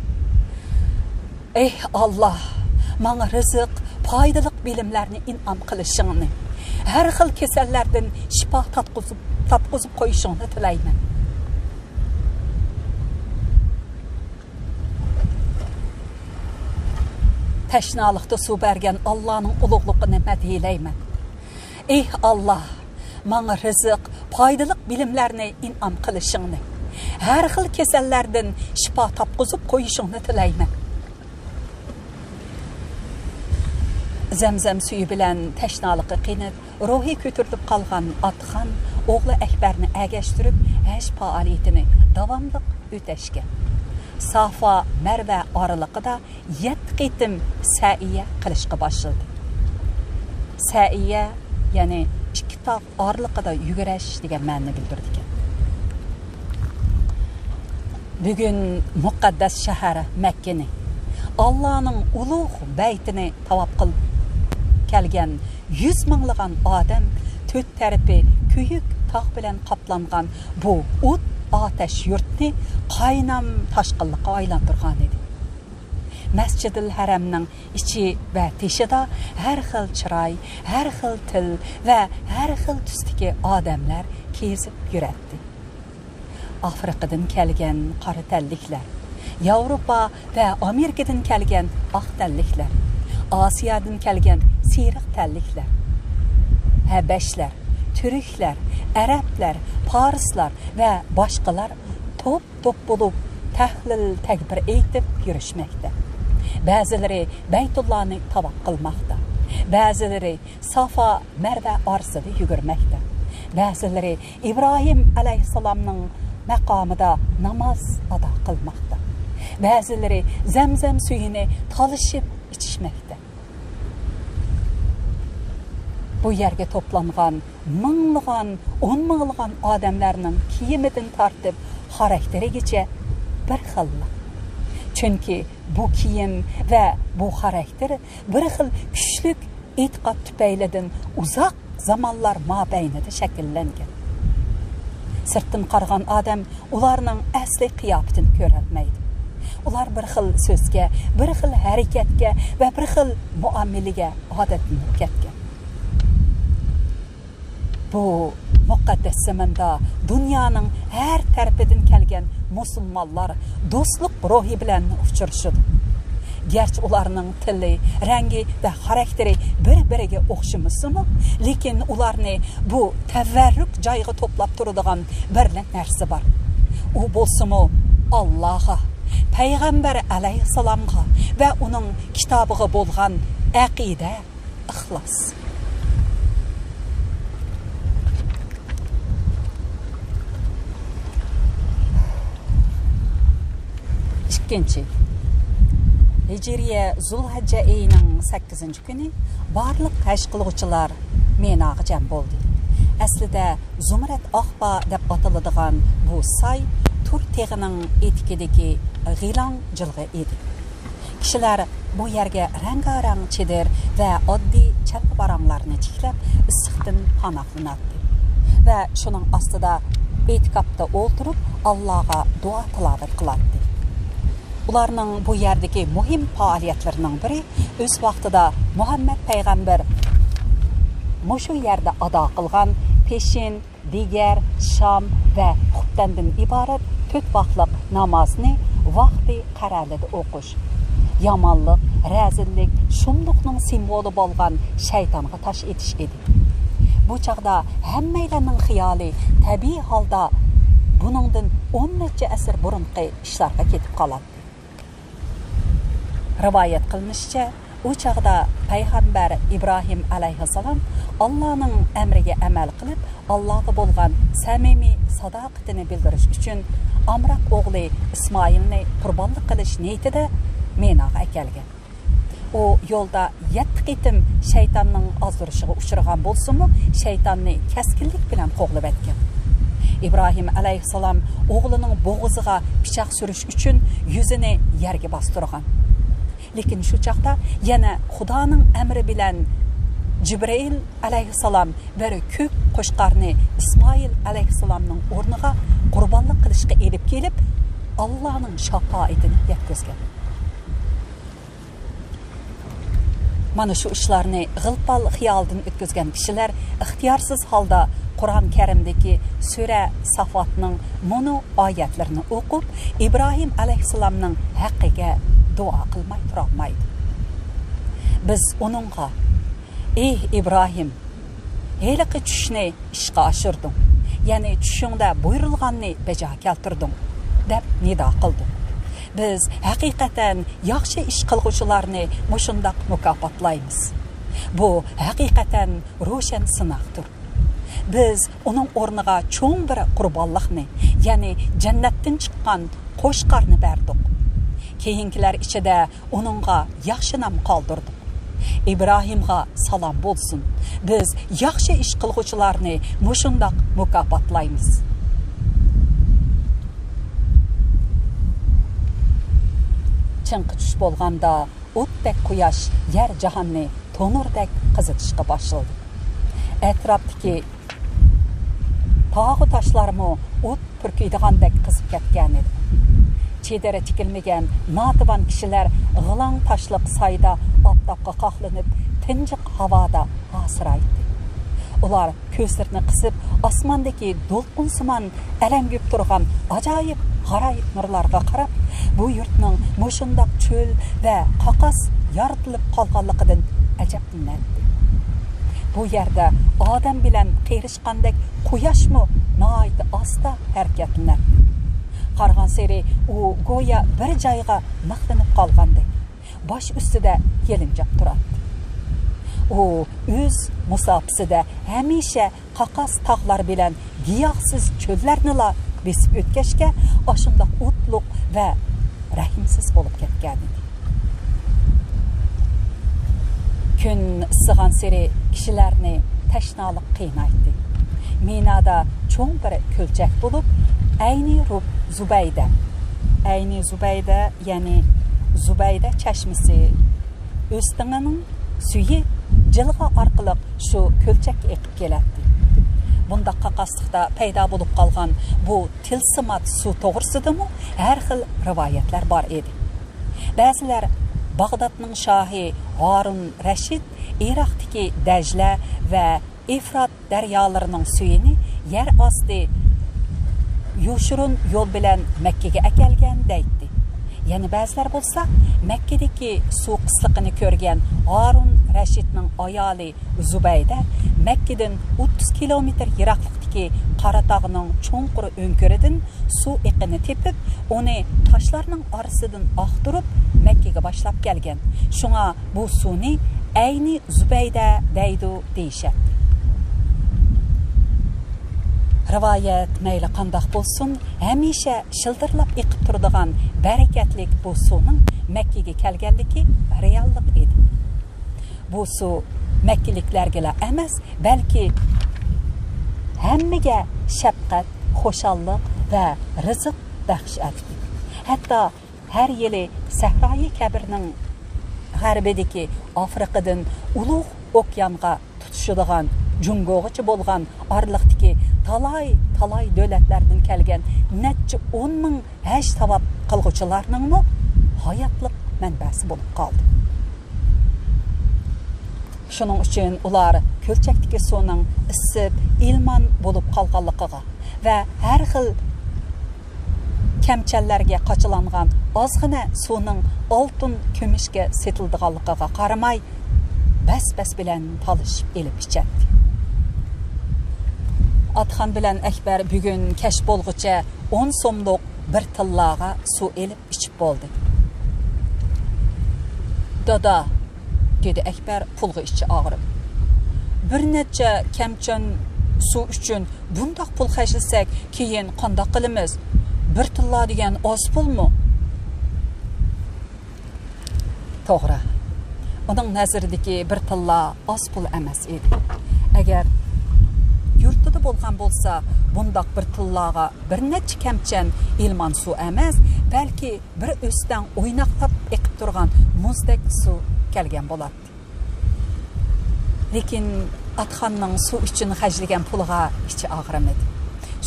ئېھ ئاللا، ماڭا رىزىق، پايدىلىق بىلىملەرنى ئىنئام قىلىشىڭنى، ھەر خىل كېسەللەردىن شىپا تاپقۇزۇپ، تاپقۇزۇپ قويۇشۇڭنى تىلەيمەن. تەشنالىقتا سۇ بەرگەن ئاللانىڭ ئۇلۇغلۇقىنى مەدھىيلەيمەن. ئېھ ئاللا، ماڭا رىزىق، پايدىلىق بىلىملەرنى ئىنئام قىلىشىڭنى، ھەر خىل كېسەللەردىن شىپا تاپقۇزۇپ قويۇشۇڭنى تىلەيمەن. زەمزەم سۈيى بىلەن تەشنالىقى قېنىپ، روھى كۆتۈرۈلۈپ قالغان ئاتىخان ئوغلى ئەكبەرنى ئەگەشتۈرۈپ، ھەج پائالىيىتىنى داۋاملىق ئۆتەشكە، سافا مەرۋە ئارىلىقىدا يەتتە قېتىم سەئىيە قىلىشقا باشلىدى. سەئىيە، يەنى ئىككى تاغ ئارىلىقىدا يۈگۈرۈش دېگەن مەنىنى بىلدۈرىدىكەن. بۈگۈن مۇقەددەس شەھەر مەككىنى، ئاللانىڭ ئۇلۇغ بەيتىنى تاۋاپ قىلىپ كەلگەن يۈز مىڭلىغان ئادەم تۆت تەرىپى كۆيۈك تاغ بىلەن قاپلانغان بۇ ئوت ئاتەش يۇرتنى قاينام تاشقىنلىققا ئايلاندۇرغانىدى. مەسجىدىل ھەرەمنىڭ ئىچى ۋە تېشىدا ھەر خىل چىراي، ھەر خىل تىل ۋە ھەر خىل تۈستىكى ئادەملەر كېزىپ يۈرەتتى. ئافرىقىدىن كەلگەن قارا تەنلىكلەر، ياۋروپا ۋە ئامېرىكىدىن كەلگەن ئاق تەنلىكلەر، ئاسىيادىن كەلگەن سېرىق تەنلىكلەر، ھەبەشلەر، تۈركلەر، ئەرەبلەر، پارسلار ۋە باشقىلار توپ توپ بولۇپ، تەھلىل تەكبىر ئېيتىپ يۈرۈشمەكتە. بەزىلىرى بەيتۇللانى تاۋاپ قىلماقتا. بەزىلىرى سافا مەرۋە ئارىسىدا يۈگۈرمەكتە. بەزىلىرى ئىبراھىم ئەلەيھىسسالامنىڭ مەقامىدا ناماز ئادا قىلماقتا. بەزىلىرى زەمزەم سۈيىنى تالىشىپ ئىچىشمەكتە. بۇ يەرگە توپلانغان مىڭلىغان، ئون مىڭلىغان ئادەملەرنىڭ كىيىمىدىن تارتىپ خاراكتېرىگىچە بىر خىللا. چۈنكى بۇ كىيىم ۋە بۇ خاراكتېر بىر خىل كۈچلۈك ئېتىقاد تۈپەيلىدىن ئۇزاق زامانلار مابەينىدە شەكىللەنگەن. سىرتتىن قارىغان ئادەم ئۇلارنىڭ ئەسلى قىياپىتىنى كۆرەلمەيدۇ. ئۇلار بىر خىل سۆزگە، بىر خىل ھەرىكەتكە ۋە بىر خىل مۇئامىلىگە ئادەتلىنىپ كەتكەن. بۇ مۇقەددەس زېمىندا دۇنيانىڭ ھەر تەرىپىدىن كەلگەن مۇسۇلمانلار دوستلۇق روھى بىلەن ئۇچرىشىدۇ. گەرچە ئۇلارنىڭ تىلى، رەڭگى ۋە خاراكتېرى بىر-بىرىگە ئوخشىمىسىمۇ، لېكىن ئۇلارنى بۇ تەۋەررۈك جايغا توپلاپ تۇرىدىغان بىرلا نەرسە بار. ئۇ بولسىمۇ ئاللاغا، پەيغەمبەر ئەلەيھىسسالامغا ۋە ئۇنىڭ كىتابىغا بولغان ئەقىدە، ئىخلاس. ئىككىنچى، ھىجرىيە زۇلھەججە ئېيىنىڭ سەككىزىنچى كۈنى بارلىق ھەج قىلغۇچىلار مىناغا جەم بولدى. ئەسلىدە زۇمرەت ئاقبا دەپ ئاتىلىدىغان بۇ ساي تۇر تېغىنىڭ ئېتىكىدىكى غىلاڭ جىلغا ئىدى. كىشىلەر بۇ يەرگە رەڭگارەڭ چېدىر ۋە ئاددىي چەلپە-پاراڭلارنى تىكلەپ، ئىسسىقتىن پاناھلىناتتى ۋە شۇنىڭ ئاستىدا ئېتىكاپتا ئولتۇرۇپ، ئاللاغا دۇئا-تىلاۋەت قىلاتتى. ئۇلارنىڭ بۇ يەردىكى مۇھىم پائالىيەتلىرىنىڭ بىرى، ئۆز ۋاقتىدا مۇھەممەد پەيغەمبەر مۇشۇ يەردە ئادا قىلغان پېشىن، دىگەر، شام ۋە خۇپتەندىن ئىبارەت تۆت ۋاقلىق نامازنى ۋاقتى قەرەلىدە ئوقۇش. يامانلىق، رەزىللىك، شۇملۇقنىڭ سىمۋولى بولغان شەيتانغا تاش ئېتىش ئىدى. بۇ چاغدا ھەممەيلەننىڭ خىيالى تەبىئىي ھالدا بۇنىڭدىن ئون نەچچە ئەسىر بۇرۇنقى ئىشلارغا كېتىپ قالاتتى. رىۋايەت قىلىنىشىچە، ئۇ چاغدا پەيغەمبەر ئىبراھىم ئەلەيھىسسالام ئاللانىڭ ئەمرىگە ئەمەل قىلىپ، ئاللاغا بولغان سەمىمىي ساداقىتىنى بىلدۈرۈش ئۈچۈن ئامراق ئوغلى ئىسمائىلنى قۇربانلىق قىلىش نىيىتىدە مىناغا ئەكەلگەن. ئۇ يولدا يەتتە قېتىم شەيتاننىڭ ئازدۇرۇشىغا ئۇچرىغان بولسىمۇ، شەيتاننى كەسكىنلىك بىلەن قوغلىۋەتكەن. ئىبراھىم ئەلەيھىسسالام ئوغلىنىڭ بوغۇزىغا پىچاق سۈرۈش ئۈچۈن يۈزىنى يەرگە باستۇرغان. لېكىن شۇ چاغدا يەنە خۇدانىڭ ئەمرى بىلەن جىبرىئىل ئەلەيھىسسالام بىر كۆك قوچقارنى ئىسمائىل ئەلەيھىسسالامنىڭ ئورنىغا قۇربانلىق قىلىشقا ئېلىپ كېلىپ، ئاللانىڭ شاپائىتىنى يەتكۈزگەن. مانا شۇ ئىشلارنى غىلپال خىيالىدىن ئۆتكۈزگەن كىشىلەر ئىختىيارسىز ھالدا قۇرئان كەرىمدىكى سۈرە سافاتنىڭ مۇنۇ ئايەتلىرىنى ئوقۇپ، ئىبراھىم ئەلەيھىسسالامنىڭ ھەققىگە دۇئا قىلماي تۇرالمايدۇ. بىز ئۇنىڭغا، ئېھ ئىبراھىم، ھېلىقى چۈشنى ئىشقا ئاشۇردۇڭ، يەنى چۈشۈڭدە بۇيرۇلغاننى بەجا كەلتۈردۈڭ، دەپ نىدا قىلدۇق. بىز ھەقىقەتەن ياخشى ئىش قىلغۇچىلارنى مۇشۇنداق مۇكاپاتلايمىز. بۇ ھەقىقەتەن روشەن سىناقتۇر. بىز ئۇنىڭ ئورنىغا چوڭ بىر قۇربانلىقنى، يەنى جەننەتتىن چىققان قوچقارنى بەردۇق. كېيىنكىلەر ئىچىدە ئۇنىڭغا ياخشى نام قالدۇردۇق. ئىبراھىمغا سالام بولسۇن. بىز ياخشى ئىش قىلغۇچىلارنى مۇشۇنداق مۇكاپاتلايمىز. چىڭقى چۈش بولغاندا، ئوتتەك قۇياش يەر جاھاننى تونۇردەك قىزىتىشقا باشلىدى. ئەتراپتىكى تاغۇ تاشلارمۇ ئوت پۈركۈيدىغاندەك قىزىپ كەتكەنىدى. چېدىرى تىكىلمىگەن ناتىۋان كىشىلەر غىلاڭ تاشلىق سايدا ئاپتاپقا قاقلىنىپ، تىنجىق ھاۋادا ھاسىرايتتى. ئۇلار كۆزلىرىنى قىسىپ، ئاسماندىكى دولقۇنسىمان ئەلەڭگۈپ تۇرغان ئاجايىپ غارايىپ نۇرلارغا قاراپ، بۇ يۇرتنىڭ مۇشۇنداق چۆل ۋە قاقاس يارىتىلىپ قالغانلىقىدىن ئەجەبلىنەتتى. بۇ يەردە ئادەم بىلەن قېرىشقاندەك قۇياشمۇ ناھايىتى ئاستا ھەرىكەتلىنەتتى. قارىغانسېرى ئۇ گويا بىر جايغا مىخلىنىپ قالغاندەك، باش ئۈستىدە يېلىنجاپ تۇراتتى. ئۇ ئۆز مۇساپىسىدە ھەمىشە قاقاس تاغلار بىلەن گىياھسىز چۆللەرنىلا بېسىپ ئۆتكەچكە، ئاشۇنداق ئوتلۇق ۋە رەھىمسىز بولۇپ كەتكەنىدى. كۈن ئىسسىغانسېرى كىشىلەرنى تەشنالىق قىينايتتى. مىنادا چوڭ بىر كۆلچەك بولۇپ، ئەينى رۇب-، زۇبەيدە، ئەينى زۇبەيدە، يەنى زۇبەيدە چەشمىسى، ئۆستىڭىنىڭ سۈيى جىلغا ئارقىلىق شۇ كۆلچەككە ئېقىپ كېلەتتى. بۇنداق قاقاسلىقتا پەيدا بولۇپ قالغان بۇ تىلسىمات سۇ توغرىسىدىمۇ ھەر خىل رىۋايەتلەر بار ئىدى. بەزىلەر باغدادنىڭ شاھى ھارۇن رەشىد ئىراقتىكى دەجلە ۋە ئېفرات دەريالىرىنىڭ سۈيىنى يەر ئاستى يوشۇرۇن يول بىلەن مەككىگە ئەكەلگەن دەيتتى. يەنە بەزىلەر بولسا، مەككىدىكى سۇ قىسلىقىنى كۆرگەن ھارۇن رەشىدنىڭ ئايالى زۇبەيدە مەككىدىن ئوتتۇز كىلومېتىر يىراقلىقتىكى قاراتاغنىڭ چوڭقۇر ئۆڭكۈرىدىن سۇ ئېقىنى تېپىپ، ئۇنى تاشلارنىڭ ئارىسىدىن ئاقتۇرۇپ، مەككىگە باشلاپ كەلگەن. شۇڭا بۇ سۇنى ئەينى زۇبەيدە دەيدۇ، دېيىشەتتى. رىۋايەت مەيلى قانداق بولسۇن، ھەمىشە شىلدىرلاپ ئېقىپ تۇرىدىغان بەرىكەتلىك بۇ سۇنىڭ مەككىگە كەلگەنلىكى رېئاللىق ئىدى. بۇ سۇ مەككىلىكلەرگىلا ئەمەس، بەلكى ھەممىگە شەپقەت، خۇشاللىق ۋە رىزىق بەخش ئەتتى. ھەتتا ھەر يىلى سەھرايى كەبىرنىڭ غەربىدىكى ئافرىقىدىن ئۇلۇغ ئوكيانغا تۇتىشىدىغان جۇڭگوغىچە بولغان ئارىلىقتىكى تالاي-تالاي دۆلەتلەردىن كەلگەن نەچچە ئون مىڭ ھەج تاۋاپ قىلغۇچىلارنىڭمۇ ھاياتلىق مەنبەسى بولۇپ قالدى. شۇنىڭ ئۈچۈن ئۇلار كۆلچەكتىكى سۇنىڭ ئىسسىپ، ئىلمان بولۇپ قالغانلىقىغا ۋە ھەر خىل كەمچەللەرگە قاچىلانغان ئازغىنە سۇنىڭ ئالتۇن، كۈمۈشكە سېتىلىدىغانلىقىغا قارىماي، بەس-بەس بىلەن تالىشىپ ئېلىپ ئىچەتتى. ئاتخان بىلەن ئەكبەر بۈگۈن كەچ بولغۇچە ئون سوملۇق بىر تىللاغا سۇ ئېلىپ ئىچىپ بولدى. «دادا،» دېدى ئەكبەر پۇلغا ئىچى ئاغرىپ، «بىر نەچچە كەمچەن سۇ ئۈچۈن بۇنداق پۇل خەجلىسەك، كېيىن قانداق قىلىمىز؟ بىر تىللا دېگەن ئاز پۇلمۇ؟» توغرا. ئۇنىڭ نەزىرىدىكى بىر تىللا ئاز پۇل ئەمەس ئىدى. ئەگەر يۇرتىدا بولغان بولسا، بۇنداق بىر تىللاغا بىر نەچچە كەمچەن ئىلمان سۇ ئەمەس، بەلكى بىر ئۆستەڭ ئويناقلاپ ئېقىپ تۇرغان مۇزدەك سۇ كەلگەن بولاتتى. لېكىن ئاتخاننىڭ سۇ ئۈچۈن خەجلىگەن پۇلىغا ئىچى ئاغرىمىدى.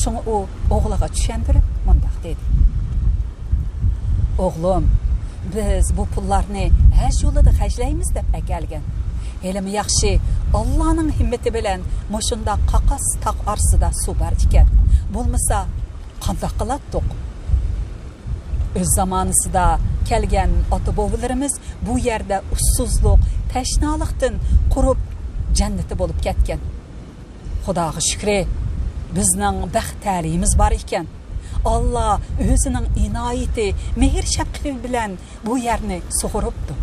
شۇڭا ئۇ ئوغلىغا چۈشەندۈرۈپ مۇنداق دېدى: «ئوغلۇم، بىز بۇ پۇللارنى ھەج يولىدا خەجلەيمىز دەپ ئەكەلگەن. ھېلىمۇ ياخشى، ئاللانىڭ ھىممىتى بىلەن مۇشۇنداق قاقاس تاغ ئارىسىدا سۇ بار ئىكەن. بولمىسا، قانداق قىلاتتۇق؟ ئۆز زامانىسىدا كەلگەن ئاتا-بوۋىلىرىمىز بۇ يەردە ئۇسسۇزلۇق، تەشنالىقتىن قۇرۇپ، جەننىتى بولۇپ كەتكەن. خۇداغا شۈكرى، بىزنىڭ بەخت تەلىيىمىز بار ئىكەن. ئاللا ئۆزىنىڭ ئىنايىتى، مېھىر-شەپقىتى بىلەن بۇ يەرنى سۇغۇرۇپتۇ.»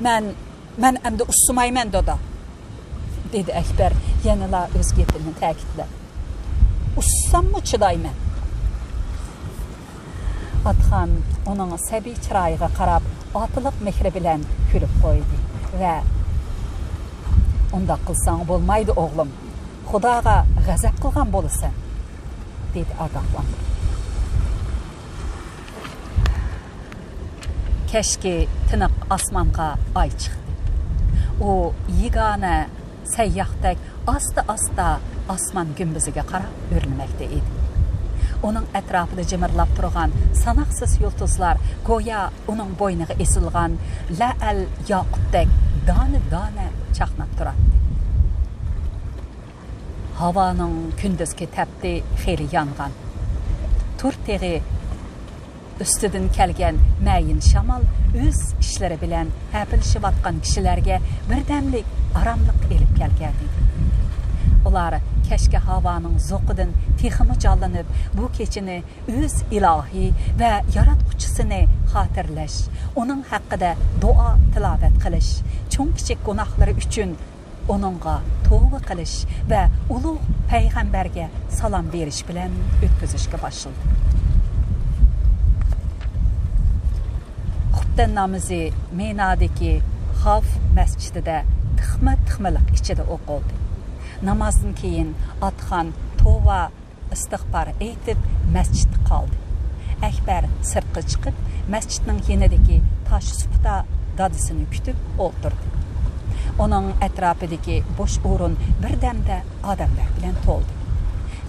«مەن، مەن ئەمدى ئۇسسىمايمەن، دادا،» دېدى ئەكبەر يەنىلا ئۆز گېپىنى تەكىتلەپ. «ئۇسساممۇ چىدايمەن.» ئاتخان ئۇنىڭ سەبىي چىرايىغا قاراپ، ئاتىلىق مېھرى بىلەن كۈلۈپ قويدى ۋە، «ئۇنداق قىلساڭ بولمايدۇ، ئوغلۇم. خۇداغا غەزەپ قىلغان بولىسەن،» دېدى ئاگاھلاندۇرۇپ. كەچكى تىنىق ئاسمانغا ئاي چىقتى. ئۇ يېگانە سەيياھتەك ئاستا-ئاستا ئاسمان گۈمبىزىگە قاراپ ئۆرلىمەكتە ئىدى. ئۇنىڭ ئەتراپىدا جىمىرلاپ تۇرغان ساناقسىز يۇلتۇزلار گويا ئۇنىڭ بوينىغا ئېسىلغان لەئەل ياقۇتتەك دانە-دانە چاقناپ تۇراتتى. ھاۋانىڭ كۈندۈزكى تەپتى خېلى يانغان. تۇر تېغى ئۈستىدىن كەلگەن مەيىن شامال ئۆز ئىشلىرى بىلەن ھەپىلىشىۋاتقان كىشىلەرگە بىردەملىك ئاراملىق ئېلىپ كەلگەنىدى. ئۇلار كەچكى ھاۋانىڭ زوقىدىن تېخىمۇ جانلىنىپ، بۇ كېچىنى ئۆز ئىلاھى ۋە ياراتقۇچىسىنى خاتىرىلەش، ئۇنىڭ ھەققىدە دۇئا تىلاۋەت قىلىش، چوڭ-كىچىك گۇناھلىرى ئۈچۈن ئۇنىڭغا توۋا قىلىش ۋە ئۇلۇغ پەيغەمبەرگە سالام بېرىش بىلەن ئۆتكۈزۈشكە باشلىدى. خۇپتەن نامىزى مىنادىكى خاف مەسچىتىدە تىخما-تىخمىلىق ئىچىدە ئوقۇلدى. نامازدىن كېيىن ئاتخان توۋا ئىستىغپار ئېيتىپ، مەسچىتتە قالدى. ئەكبەر سىرتقا چىقىپ، مەسچىتنىڭ يېنىدىكى تاش سۇپىدا دادىسىنى كۈتۈپ ئولتۇردى. ئۇنىڭ ئەتراپىدىكى بوش ئورۇن بىردەمدە ئادەملەر بىلەن تولدى.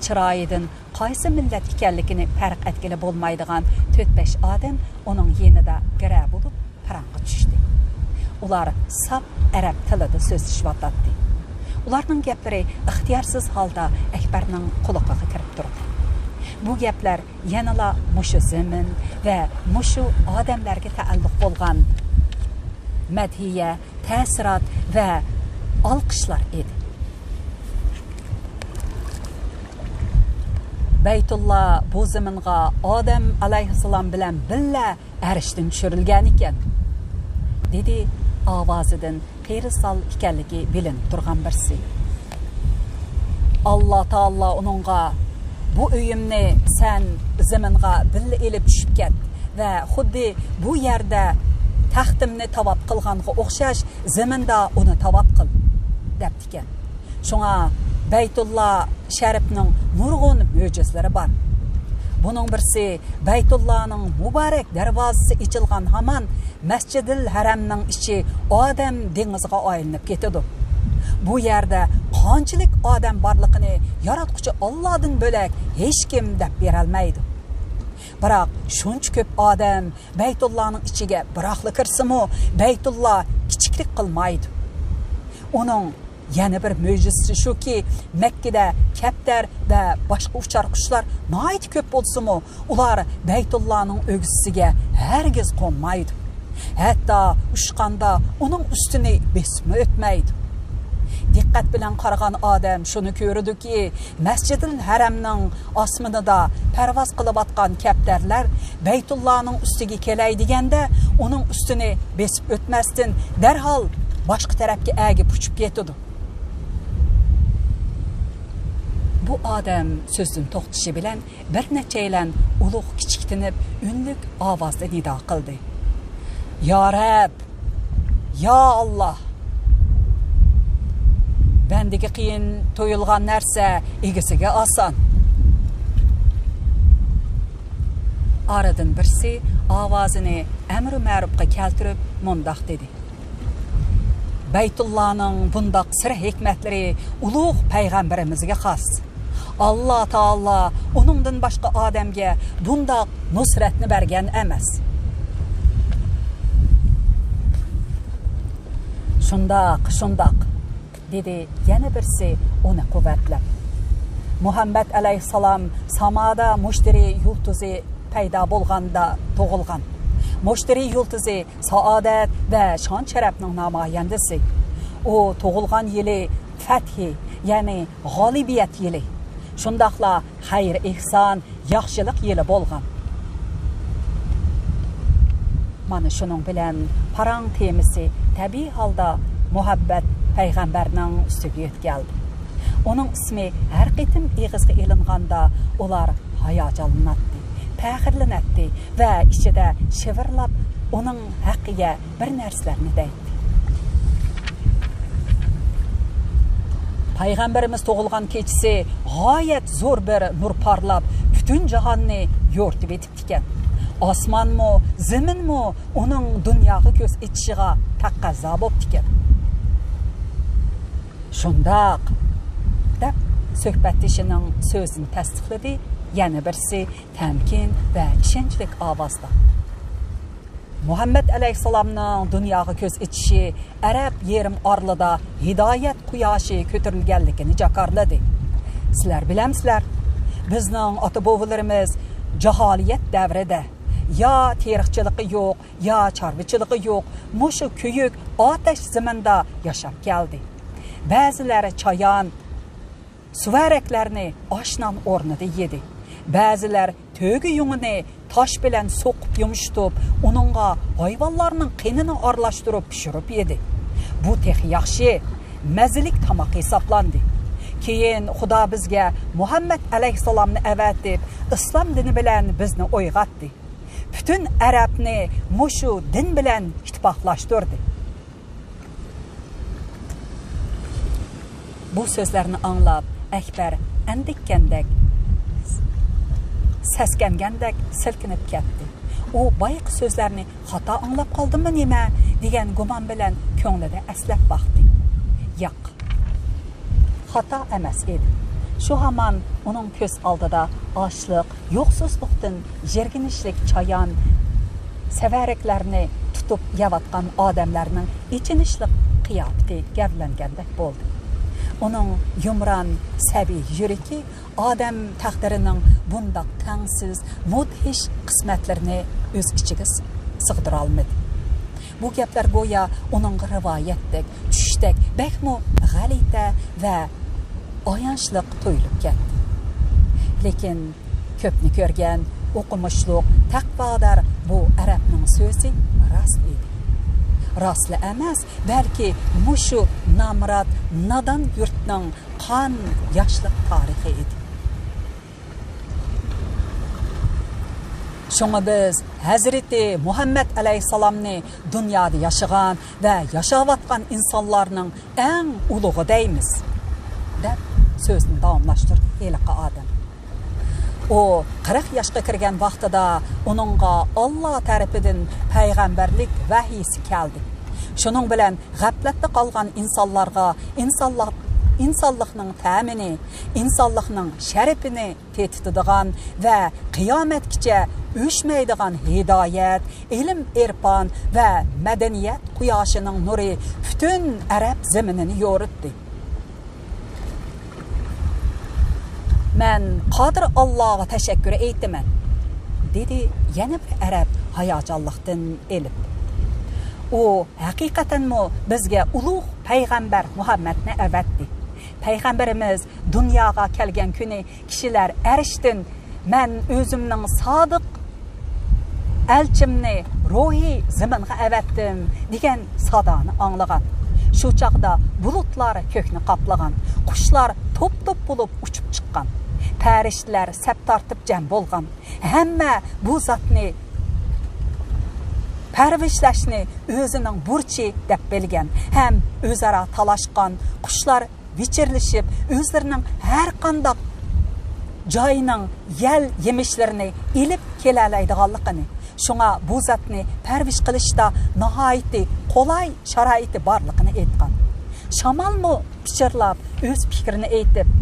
چىرايىدىن قايسى مىللەت ئىكەنلىكىنى پەرق ئەتكىلى بولمايدىغان تۆت-بەش ئادەم ئۇنىڭ يېنىدا گىرە بولۇپ، پاراڭغا چۈشتى. ئۇلار ساپ ئەرەب تىلىدا سۆزلىشىۋاتاتتى. ئۇلارنىڭ گەپلىرى ئىختىيارسىز ھالدا ئەكبەرنىڭ قۇلىقىغا كىرىپ تۇردى. بۇ گەپلەر يەنىلا مۇشۇ زېمىن ۋە مۇشۇ ئادەملەرگە تەئەللۇق بولغان مەدھىيە، تەسىرات ۋە ئالقىشلار ئىدى. بەيتۇللا بۇ زېمىنغا ئادەم ئەلەيھىسسالام بىلەن بىللە ئەرشتىن چۈشۈرۈلگەن ئىكەن، دېدى ئاۋازىدىن قېرى سال ئىكەنلىكى بىلىنىپ تۇرغان بىرسى. ئاللا تائالا ئۇنىڭغا، بۇ ئۆيۈمنى سەن زېمىنغا بىللە ئېلىپ چۈشۈپ كەت ۋە خۇددى بۇ يەردە تەختىمنى تاۋاپ قىلغانغا ئوخشاش زېمىندا ئۇنى تاۋاپ قىل، دەپتىكەن. شۇڭا بەيتۇللا شەرىپنىڭ نۇرغۇن مۆجىزىلىرى بار. بۇنىڭ بىرسى، بەيتۇللانىڭ مۇبارەك دەرۋازىسى ئېچىلغان ھامان مەسجىدىل ھەرەمنىڭ ئىچى ئادەم دېڭىزىغا ئايلىنىپ كېتىدۇ. بۇ يەردە قانچىلىك ئادەم بارلىقىنى ياراتقۇچى ئاللادىن بۆلەك ھېچكىم دەپ بېرەلمەيدۇ. بىراق شۇنچە كۆپ ئادەم بەيتۇللانىڭ ئىچىگە بىراقلا كىرسىمۇ، بەيتۇللا كىچىكلىك قىلمايدۇ. ئۇنىڭ يەنە بىر مۆجىزىسى شۇكى، مەككىدە كەپتەر ۋە باشقا ئۇچار قۇشلار ناھايىتى كۆپ بولسىمۇ، ئۇلار بەيتۇللانىڭ ئۆگزىسىگە ھەرگىز قونمايدۇ. ھەتتا ئۇچقاندا ئۇنىڭ ئۈستىنى بېسىپمۇ ئۆتمەيدۇ. دىققەت بىلەن قارىغان ئادەم شۇنى كۆرىدۇكى، مەسجىدىل ھەرەمنىڭ ئاسمىنىدا پەرۋاز قىلىۋاتقان كەپتەرلەر بەيتۇللانىڭ ئۈستىگە كېلەي دېگەندە، ئۇنىڭ ئۈستىنى بېسىپ ئۆتمەستىن، دەرھال باشقا تەرەپكە ئەگىپ ئۇچۇپ كېتىدۇ. بۇ ئادەم سۆزدىن توختىشى بىلەن بىر نەچچەيلەن ئۇلۇغ كىچىكتىنىپ، ئۈنلۈك ئاۋازدا نىدا قىلدى: يا رەب! يا ئاللا! بەندىگە قىيىن تۇيۇلغان نەرسە ئىگىسىگە ئاسان. ئارىدىن بىرسى ئاۋازىنى ئەمرى مەرۇپقا كەلتۈرۈپ مۇنداق دېدى: بەيتۇللانىڭ بۇنداق سىر ھېكمەتلىرى ئۇلۇغ پەيغەمبىرىمىزگە خاس. ئاللا تائالا ئۇنىڭدىن باشقا ئادەمگە بۇنداق نۇسرەتنى بەرگەن ئەمەس. شۇنداق، شۇنداق، دېدى يەنە بىرسى ئۇنى قۇۋۋەتلەپ. مۇھەممەد ئەلەيھىسسالام سامادا مۇشتەرى يۇلتۇزى پەيدا بولغاندا تۇغۇلغان. مۇشتەرى يۇلتۇزى سائادەت ۋە شان-شەرەپنىڭ نامايەندىسى. ئۇ تۇغۇلغان يىلى فەتھى، يەنى غالىبىيەت يىلى، شۇنداقلا خەير-ئېھسان، ياخشىلىق يىلى بولغان. مانا شۇنىڭ بىلەن پاراڭ تېمىسى تەبىئىي ھالدا مۇھەممەد پەيغەمبەرنىڭ ئۈستىگە يۆتكەلدى. ئۇنىڭ ئىسمى ھەر قېتىم ئېغىزغا ئېلىنغاندا، ئۇلار ھاياجانلىناتتى، پەخىرلىنەتتى ۋە ئىچىدە شىۋىرلاپ ئۇنىڭ ھەققىگە بىر نەرسىلەرنى دەيتتى. پەيغەمبىرىمىز تۇغۇلغان كېچىسى غايەت زور بىر نۇر پارلاپ، پۈتۈن جاھاننى يورۇتۇۋېتىپتىكەن. ئاسمانمۇ، زېمىنمۇ ئۇنىڭ دۇنياغا كۆز ئېچىشىغا تەقەززا بوپتىكەن. شۇنداق، دەپ سۆھبەتدىشىنىڭ سۆزىنى تەستىقلىدى يەنە بىرسى تەمكىن ۋە ئىشەنچلىك ئاۋازدا. مۇھەممەد ئەلەيھىسسالامنىڭ دۇنياغا كۆز ئېچىشى ئەرەب يېرىم ئارىلىدا ھىدايەت قۇياشى كۆتۈرۈلگەنلىكىنى جاكارلىدى. سىلەر بىلەمسىلەر، بىزنىڭ ئاتا-بوۋىلىرىمىز جاھالىيەت دەۋرىدە يا تېرىقچىلىقى يوق، يا چارۋىچىلىقى يوق، مۇشۇ كۆيۈك ئاتەش زېمىندا ياشاپ كەلدى. بەزىلەر چايان، سۇۋەرەكلەرنى ئاش-نان ئورنىدا يېدى. بەزىلەر تۆگە يۇڭىنى تاش بىلەن سوقۇپ يۇمشىتىپ، ئۇنىڭغا ھايۋانلارنىڭ قېنىنى ئارىلاشتۇرۇپ پىشۇرۇپ يېدى. بۇ تېخى ياخشى، مەززىلىك تاماق ھېسابلاندى. كېيىن خۇدا بىزگە مۇھەممەد ئەلەيھىسسالامنى ئەۋەتىپ، ئىسلام دىنى بىلەن بىزنى ئويغاتتى. پۈتۈن ئەرەبنى مۇشۇ دىن بىلەن ئىتتىپاقلاشتۇردى. بۇ سۆزلەرنى ئاڭلاپ، ئەكبەر ئەندىككەندەك، سەسكەنگەندەك سىلكىنىپ كەتتى. ئۇ بايىقى سۆزلەرنى خاتا ئاڭلاپ قالدىممۇ نېمە دېگەن گۇمان بىلەن كۆڭلىدە ئەسلەپ باقتى. ياق، خاتا ئەمەس ئىدى. شۇ ھامان ئۇنىڭ كۆز ئالدىدا ئاچلىق، يوقسۇزلۇقتىن يىرگىنىشلىك چايان سەۋەرەكلەرنى تۇتۇپ يەۋاتقان ئادەملەرنىڭ ئېچىنىشلىق قىياپىتى گەۋدىلەنگەندەك بولدى. ئۇنىڭ يۇمران سەبىي يۈرىكى ئادەم تەقدىرىنىڭ بۇنداق تەڭسىز، مۇدھىش قىسمەتلىرىنى ئۆز ئىچىگە س-، سىغدۇرالمىدى. بۇ گەپلەر گويا ئۇنىڭغا رىۋايەتتەك، چۈشتەك، بەكمۇ غەلىتە ۋە ئايانچلىق تۇيۇلۇپ كەتتى. لېكىن كۆپنى كۆرگەن، ئوقۇمۇشلۇق، تەقۋادار بۇ ئەرەبنىڭ سۆزى راست ئىدى. راستلا ئەمەس، بەلكى مۇشۇ نامرات، نادان يۇرتنىڭ قان ياشلىق تارىخى ئىدى. شۇڭا بىز ھەزرىتى مۇھەممەد ئەلەيھىسسالامنى دۇنيادا ياشىغان ۋە ياشاۋاتقان ئىنسانلارنىڭ ئەڭ ئۇلۇغى دەيمىز، دەپ سۆزىنى داۋاملاشتۇردى ھېلىقى ئادەم. ئۇ قىرىق ياشقا كىرگەن ۋاقتىدا ئۇنىڭغا ئاللا تەرىپىدىن پەيغەمبەرلىك ۋەھىيسى كەلدى. شۇنىڭ بىلەن غەپلەتتە قالغان ئىنسانلارغا ئىنسانلىق، ئىنسانلىقنىڭ تەمىنى، ئىنسانلىقنىڭ شەرىپىنى تېتىتىدىغان ۋە قىيامەتكىچە ئۆچمەيدىغان ھىدايەت، ئىلىم-ئېرپان ۋە مەدەنىيەت قۇياشىنىڭ نۇرى پۈتۈن ئەرەب زېمىنىنى يورۇتتى. مەن قادىر ئاللاغا تەشەككۈر ئېيتىمەن، دېدى يەنە بىر ئەرەب ھاياجانلىقتىن ئېلىپ. ئۇ ھەقىقەتەنمۇ بىزگە ئۇلۇغ پەيغەمبەر مۇھەممەدنى ئەۋەتتى. پەيغەمبىرىمىز دۇنياغا كەلگەن كۈنى كىشىلەر ئەرشتىن، «مەن ئۆزۈمنىڭ سادىق ئەلچىمنى روھىي زېمىنغا ئەۋەتتىم» دېگەن سادانى ئاڭلىغان. شۇ چاغدا بۇلۇتلار كۆكنى قاپلىغان، قۇشلار توپ-توپ بولۇپ ئۇچۇپ چىققان، پەرىشتىلەر سەپ تارتىپ جەم بولغان. ھەممە بۇ زاتنى پەرۋىشلەشنى ئۆزىنىڭ بۇرچى دەپ بىلگەن ھەم ئۆزئارا تالاشقان، قۇشلار ۋىچىرلىشىپ، ئۆزلىرىنىڭ ھەر قانداق جاينىڭ يەل يېمىشلىرىنى ئېلىپ كېلەلەيدىغانلىقىنى، شۇڭا بۇ زاتنى پەرۋىش قىلىشتا ناھايىتى قولاي شارائىتى بارلىقىنى ئېيتقان. شامالمۇ پىچىرلاپ، ئۆز پىكرىنى ئېيتىپ،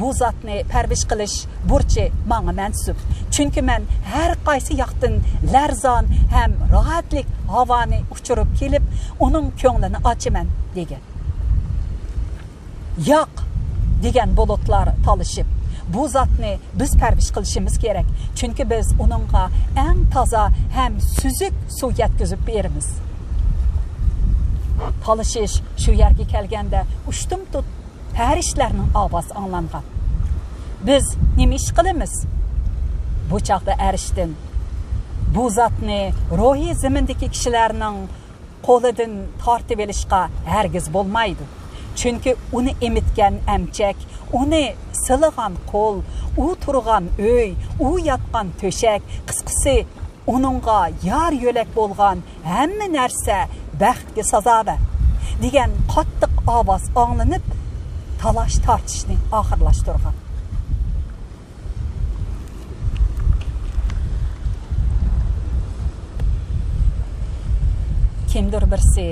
«بۇ زاتنى پەرۋىش قىلىش بۇرچى ماڭا مەنسۇپ، چۈنكى مەن ھەر قايسى ياقتىن لەرزان ھەم راھەتلىك ھاۋانى ئۇچۇرۇپ كېلىپ، ئۇنىڭ كۆڭلىنى ئاچىمەن» دېگەن. «ياق» دېگەن بۇلۇتلار تالىشىپ، «بۇ زاتنى بىز پەرۋىش قىلىشىمىز كېرەك، چۈنكى بىز ئۇنىڭغا ئەڭ تازا ھەم سۈزۈك سۇ يەتكۈزۈپ بېرىمىز.» تالىشىش شۇ يەرگە كەلگەندە، ئۇشتۇمتۇت پەرىشتىلەرنىڭ ئاۋازى ئاڭلانغان. «بىز نېمە ئىش قىلىمىز؟» بۇ چاغدا ئەرشتىن، «بۇ زاتنى روھىي زېمىندىكى كىشىلەرنىڭ قولىدىن تارتىۋېلىشقا ھەرگىز بولمايدۇ. چۈنكى ئۇنى ئېمىتكەن ئەمچەك، ئۇنى سىلىغان قول، ئۇ تۇرغان ئۆي، ئۇ ياتقان تۆشەك، قىسقىسى، ئۇنىڭغا يار-يۆلەك بولغان ھەممە نەرسە بەختكە سازاۋەر» دېگەن قاتتىق ئاۋاز ئاڭلىنىپ، تالاش-تارتىشنى ئاخىرلاشتۇرغان. كىمدۇر بىرسى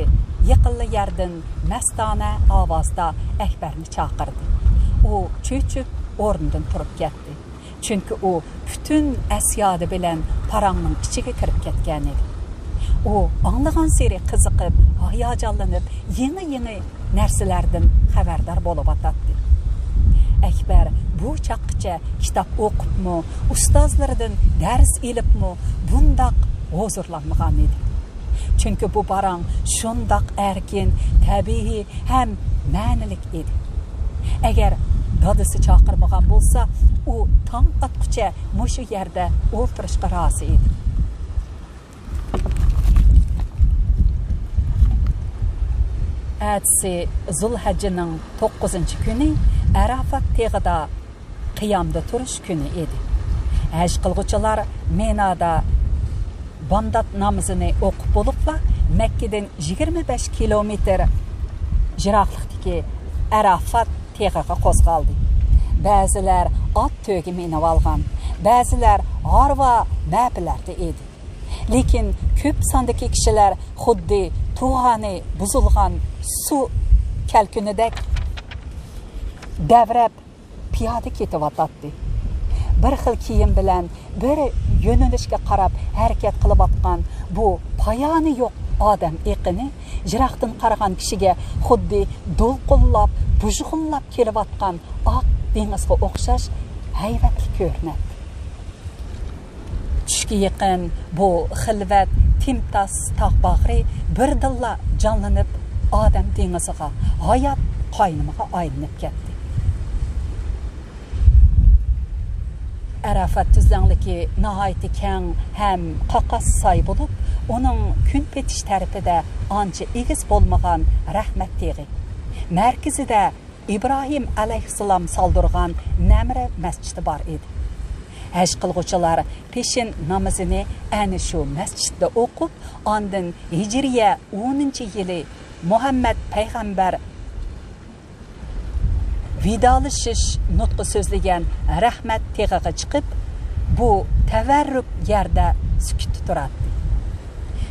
يېقىنلا يەردىن مەستانە ئاۋازدا ئەكبەرنى چاقىردى. ئۇ چۆچۈپ ئورنىدىن تۇرۇپ كەتتى. چۈنكى ئۇ پۈتۈن ئەسيادى بىلەن پاراڭنىڭ ئىچىگە كىرىپ كەتكەنىدى. ئۇ ئاڭلىغانسېرى قىزىقىپ، ھاياجانلىنىپ، يېڭى-يېڭى نەرسىلەردىن خەۋەردار بولۇۋاتاتتى. ئەكبەر بۇ چاغقىچە كىتاب ئوقۇپمۇ، ئۇستازلىرىدىن دەرس ئېلىپمۇ بۇنداق ھۇزۇرلانمىغانىدى. چۈنكى بۇ پاراڭ شۇنداق ئەركىن، تەبىئىي ھەم مەنىلىك ئىدى. ئەگەر دادىسى چاقىرمىغان بولسا، ئۇ تاڭ ئاتقۇچە مۇشۇ يەردە ئولتۇرۇشقا رازى ئىدى. ئەتىسى زۇلھەججىنىڭ توققۇزىنچى كۈنى ئەرافات تېغىدا قىيامدا تۇرۇش كۈنى ئىدى. ھەج قىلغۇچىلار مىنادا بامدات نامىزىنى ئوقۇپ بولۇپلا، مەككىدىن يىگىرمە بەش كىلومېتىر يىراقلىقتىكى ئەرافات تېغىغا قوزغالدى. بەزىلەر ئات تۆگە مىنىۋالغان، بەزىلەر ھارۋا مەپىلەردە ئىدى. لېكىن كۆپ ساندىكى كىشىلەر خۇددى توغانى بۇزۇلغان سۇ كەلكۈنىدەك دەۋرەپ پىيادە كېتىۋاتاتتى. بىر خىل كىيىم بىلەن بىر يۆنىلىشكە قاراپ ھەرىكەت قىلىۋاتقان بۇ پايانى يوق ئادەم ئېقىنى يىراقتىن قارىغان كىشىگە خۇددى دولقۇنلاپ بۇژغۇنلاپ كېلىۋاتقان ئاق دېڭىزغا ئوخشاش ھەيۋەتلىك كۆرۈنەتتى. چۈشكە يېقىن بۇ خىلۋەت تىمتاس تاغ باغرى بىردىنلا جانلىنىپ، ئادەم دېڭىزىغا، ھايات قاينىمىغا ئايلىنىپ كەتتى. ئەرەفات تۈزلەڭلىكى ناھايىتى كەڭ ھەم قاقاس ساي بولۇپ، ئۇنىڭ كۈن پېتىش تەرىپىدە ئانچە ئېگىز بولمىغان رەھمەت تېغى، مەركىزىدە ئىبراھىم ئەلەيھىسسالام سالدۇرغان نەمرە مەسچىتى بار ئىدى. ھەج قىلغۇچىلار پېشىن نامىزىنى ئەنە شۇ مەسچىتتە ئوقۇپ، ئاندىن ھىجرىيە ئونىنچى يىلى مۇھەممەد پەيغەمبەر ۋىدالىشىش نۇتقى سۆزلىگەن رەھمەت تېغىغا چىقىپ، بۇ تەۋەررۈك يەردە سۈكۈتتە تۇراتتى.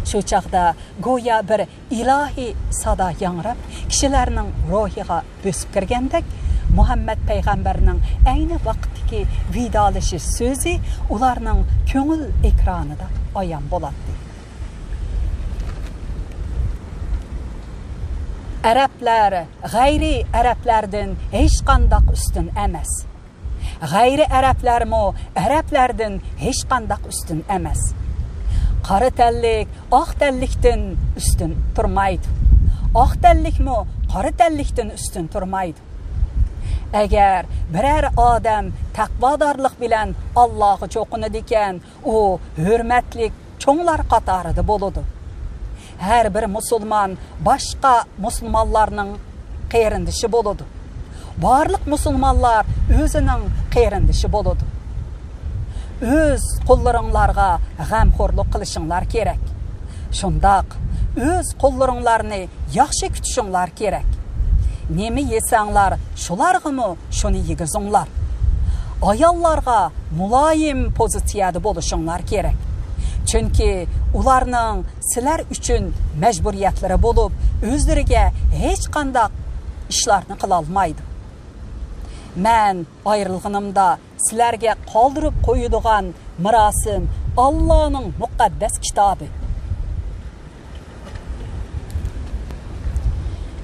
شۇ چاغدا گويا بىر ئىلاھىي سادا ياڭراپ، كىشىلەرنىڭ روھىغا بۆسۈپ كىرگەندەك، مۇھەممەد پەيغەمبەرنىڭ ئەينى ۋاقىتتىكى ۋىدالىشىش سۆزى ئۇلارنىڭ كۆڭۈل ئېكرانىدا ئايان بولاتتى. ئەرەبلەر غەيرىي ئەرەبلەردىن ھېچقانداق ئۈستۈن ئەمەس. غەيرىي ئەرەبلەرمۇ ئەرەبلەردىن ھېچقانداق ئۈستۈن ئەمەس. قارا تەنلىك ئاق تەنلىكتىن ئۈستۈن تۇرمايدۇ. ئاق تەنلىكمۇ قارا تەنلىكتىن ئۈستۈن تۇرمايدۇ. ئەگەر بىرەر ئادەم تەقۋادارلىق بىلەن ئاللاغا چوقۇنىدىكەن، ئۇ ھۆرمەتلىك چوڭلار قاتارىدا بولىدۇ. ھەر بىر مۇسۇلمان باشقا مۇسۇلمانلارنىڭ قېرىندىشى بولىدۇ. بارلىق مۇسۇلمانلار ئۆزىنىڭ قېرىندىشى بولىدۇ. ئۆز قۇللىرىڭلارغا غەمخورلۇق قىلىشىڭلار كېرەك. شۇنداق، ئۆز قۇللىرىڭلارنى ياخشى كۈتۈشۈڭلار كېرەك. نېمە يېسەڭلار، شۇلارغىمۇ شۇنى يېگۈزۈڭلار. ئاياللارغا مۇلايىم پوزىتسىيەدە بولۇشۇڭلار كېرەك. چۈنكى ئۇلارنىڭ سىلەر ئۈچۈن مەجبۇرىيەتلىرى بولۇپ، ئۆزلىرىگە ھېچقانداق ئىشلارنى قىلالمايدۇ. مەن ئايرىلغىنىمدا سىلەرگە قالدۇرۇپ قويىدىغان مىراسىم ئاللانىڭ مۇقەددەس كىتابى.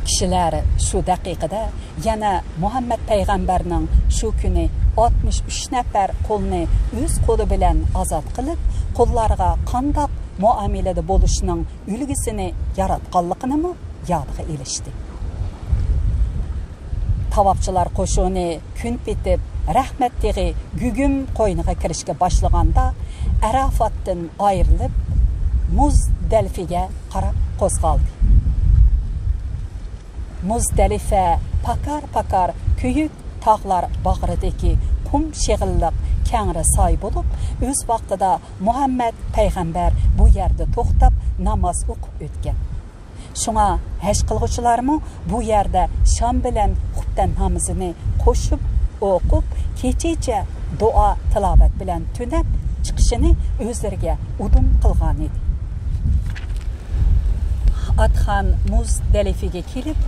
كىشىلەر شۇ دەقىقىدە يەنە مۇھەممەد پەيغەمبەرنىڭ شۇ كۈنى ئاتمىش ئۈچ نەپەر قۇلنى ئۆز قولى بىلەن ئازاد قىلىپ، قۇللارغا قانداق مۇئامىلىدە بولۇشنىڭ ئۈلگىسىنى ياراتقانلىقىنىمۇ يادىغا ئېلىشتى. تاۋاپچىلار قوشۇنى كۈن پېتىپ، رەھمەت تېغى گۈگۈم قوينىغا كىرىشكە باشلىغاندا، ئەرافاتتىن ئايرىلىپ، مۇزدەلىفىگە قاراپ قوزغالدى. مۇزدەلىفە پاكار-پاكار كۆيۈك تاغلار باغرىدىكى قۇم شېغىللىق كەڭرى ساي بولۇپ، ئۆز ۋاقتىدا مۇھەممەد پەيغەمبەر بۇ يەردە توختاپ ناماز ئوقۇپ ئۆتكەن. شۇڭا ھەج قىلغۇچىلارمۇ بۇ يەردە شام بىلەن خۇپتەن نامىزىنى قوشۇپ ئوقۇپ، كېچىچە دۇئا تىلاۋەت بىلەن تۈنەپ چىقىشىنى ئۆزلىرىگە ئۇدۇم قىلغانىدى. ئاتخان مۇزدەلىفىگە كېلىپ،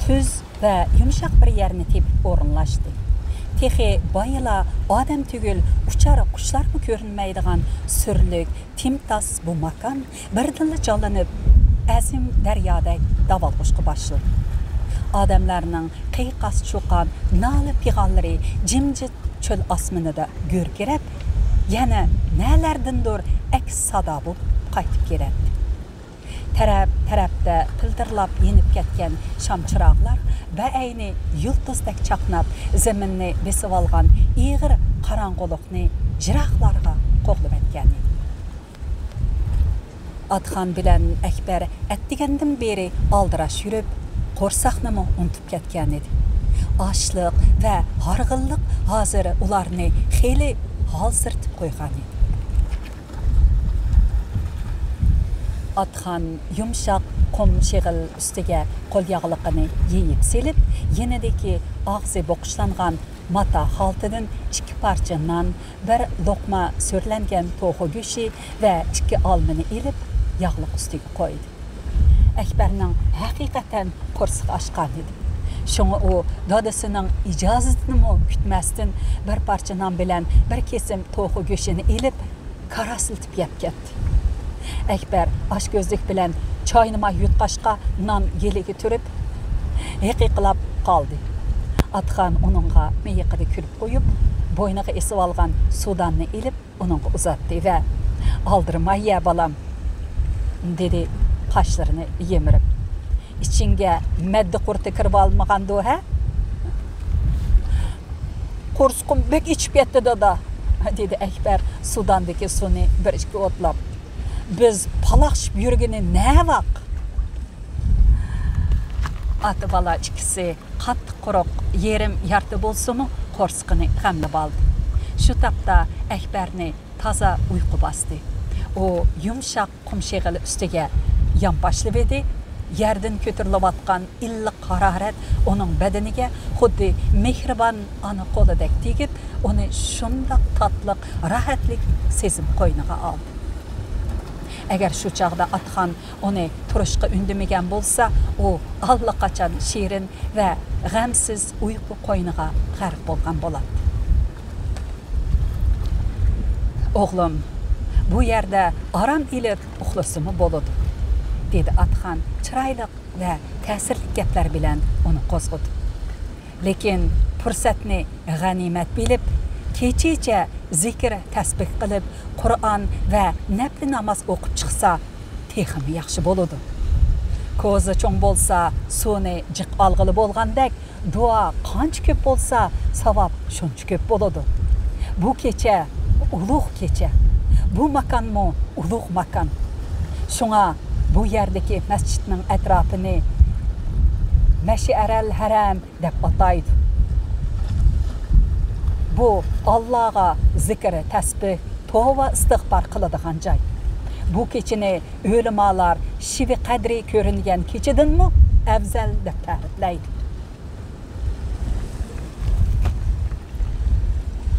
تۈز ۋە يۇمشاق بىر يەرنى تېپىپ ئورۇنلاشتى. تېخى بايىلا ئادەم تۈگۈل، ئۇچار قۇشلارمۇ كۆرۈنمەيدىغان سۈرلۈك، تىمتاس بۇ ماكان بىردىنلا جانلىنىپ، ئەزىم دەريادەك داۋالغۇشقا باشلىدى. ئادەملەرنىڭ قىيقاس-چۇقان، نالە-پىغانلىرى جىمجىت چۆل ئاسمىنىدا گۈركىرەپ، يەنە نەلەردىندۇر ئەكس سادا بولۇپ قايتىپ كېلەتتى. تەرەپ-تەرەپتە پىلتىرلاپ يېنىپ كەتكەن شام چىراغلار بەئەينى يۇلتۇزدەك چاقناپ، زېمىننى بېسىۋالغان ئېغىر قاراڭغۇلۇقنى يىراقلارغا قوغلىۋەتكەنىدى. ئاتخان بىلەن ئەكبەر ئەتىگەندىن بېرى ئالدىراش يۈرۈپ، قورساقنىمۇ ئۇنتۇپ كەتكەنىدى. ئاچلىق ۋە ھارغىنلىق ھازىر ئۇلارنى خېلى ھالسىرىتىپ قويغانىدى. ئاتخان يۇمشاق قۇم شېغىل ئۈستىگە قولياغلىقىنى يېيىپ سېلىپ، يېنىدىكى ئاغزى بوقۇشلانغان ماتا خالتىدىن ئىككى پارچە نان، بىر لوقما سۈرلەنگەن توخۇ گۆشى ۋە ئىككى ئالمىنى ئېلىپ، ياغلىق ئۈستىگە قويدى. ئەكبەرنىڭ ھەقىقەتەن قورسىقى ئاچقانىدى. شۇڭا ئۇ دادىسىنىڭ ئىجازىتىنىمۇ كۈتمەستىن، بىر پارچە نان بىلەن بىر كېسىم توخۇ گۆشىنى ئېلىپ، كاراسلىتىپ يەپ كەتتى. ئەكبەر ئاچكۆزلۈك بىلەن چاينىماي يۇتقاچقا، نان يېلىگە تۈرۈپ، ھېقىقلاپ قالدى. ئاتىخان ئۇنىڭغا مىيىقىدا كۈلۈپ قويۇپ، بوينىغا ئېسىۋالغان سۇداننى ئېلىپ، ئۇنىڭغا ئۇزاتتى ۋە، «ئالدىرىماي يە، بالام»، دېدى قاشلىرىنى يىمىرىپ. «ئىچىڭگە مەددە قۇرتى كىرىۋالمىغاندۇ، ھە؟» «قورسىقىم بەك ئېچىپ كەتتى، دادا»، دېدى ئەكبەر سۇداندىكى سۇنى بىر ئىككى ئوتلاپ. «بىز پالاقشىپ يۈرگىنى نەۋاق؟» ئاتا-بالا ئىككىسى قاتتىق قۇرۇق، يېرىم يارتى بولسىمۇ، قورسىقىنى غەملىۋالدى. شۇ تاپتا ئەكبەرنى تازا ئۇيقۇ باستى. ئۇ يۇمشاق قۇم شېغىل ئۈستىگە يانپاشلىۋىدى. يەردىن كۆتۈرۈلۈۋاتقان ئىللىق ھارارەت ئۇنىڭ بەدىنىگە خۇددى مېھرىبان ئانا قولىدەك تېگىپ، ئۇنى شۇنداق تاتلىق، راھەتلىك سېزىم قوينىغا ئالدى. ئەگەر شۇ چاغدا ئاتىخان ئۇنى تۇرۇشقا ئۈندىمىگەن بولسا، ئۇ ئاللىقاچان شېرىن ۋە غەمسىز ئۇيقۇ قوينىغا غەرق بولغان بولاتتى. «ئوغلۇم، بۇ يەردە ئارام ئېلىپ ئۇخلىسىمۇ بولىدۇ»، دېدى ئاتىخان چىرايلىق ۋە تەسىرلىك گەپلەر بىلەن ئۇنى قوزغىدى. «لېكىن پۇرسەتنى غەنىيمەت بىلىپ، كېچىچە زىكىر تەسبىھ قىلىپ، قۇرئان ۋە نەپلى ناماز ئوقۇپ چىقسا، تېخىمۇ ياخشى بولىدۇ. كوزا چوڭ بولسا، سۇنى جىق ئالغىلى بولغاندەك، دۇئا قانچە كۆپ بولسا، ساۋاب شۇنچە كۆپ بولىدۇ. بۇ كېچە ئۇلۇغ كېچە، بۇ ماكانمۇ ئۇلۇغ ماكان. شۇڭا بۇ يەردىكى مەسچىتنىڭ ئەتراپىنى مەشئەرەل ھەرەم دەپ ئاتايدۇ. بۇ ئاللاغا زىكىر، تەسبىھ، توۋا، ئىستىغپار قىلىدىغان جاي. بۇ كېچىنى ئۆلىمالار شىۋە قەدرى كۆرۈنگەن كېچىدىنمۇ ئەۋزەل دەپ تەرىپلەيدۇ.»